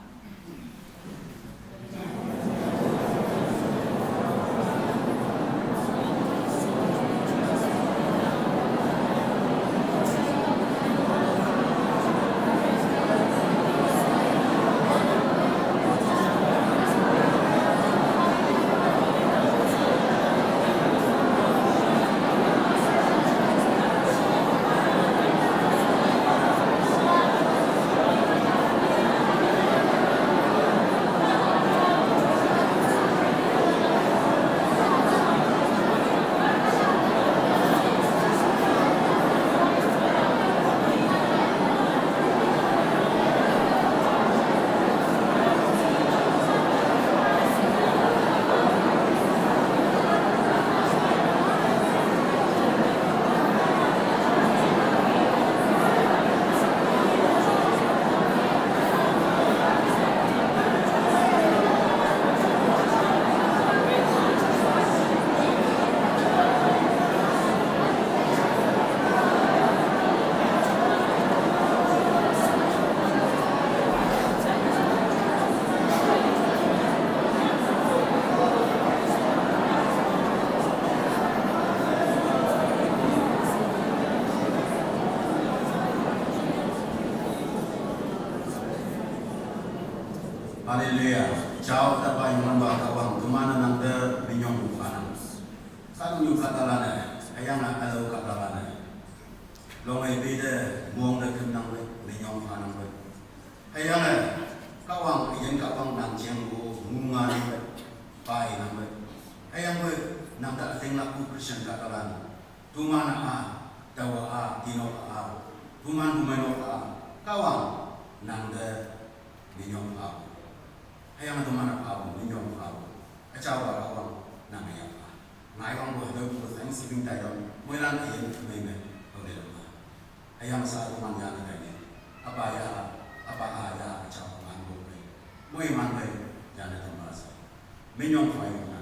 Ngan ba Kahwang, teman nang te minyong phanang. Kan nyu katalan eh, ayang na alo katalan eh. Long ai pe de mong de kem nang be, minyong phanang be. Ayang eh, Kahwang, ayen Kahwang nang chiang bu, ngunga nang be, pai nang be. Ayang be, nang ta ateng laku Christian katalan. Tuman a, tawa a, tinok a, tuman bumai nok a, Kahwang, nang de minyong a. Ayang tuman a, minyong a. Achawa Kahwang, nang ya a. Ngai wang bu hada bu Thanksgiving tai dong, moilan ayen kemai me, hau de dong a. Ayang sa tuman ya na dai ne. Apa ya, apa a ya, achawa man bu me. Moi man me, ya na tuman sa. Minyong a ya.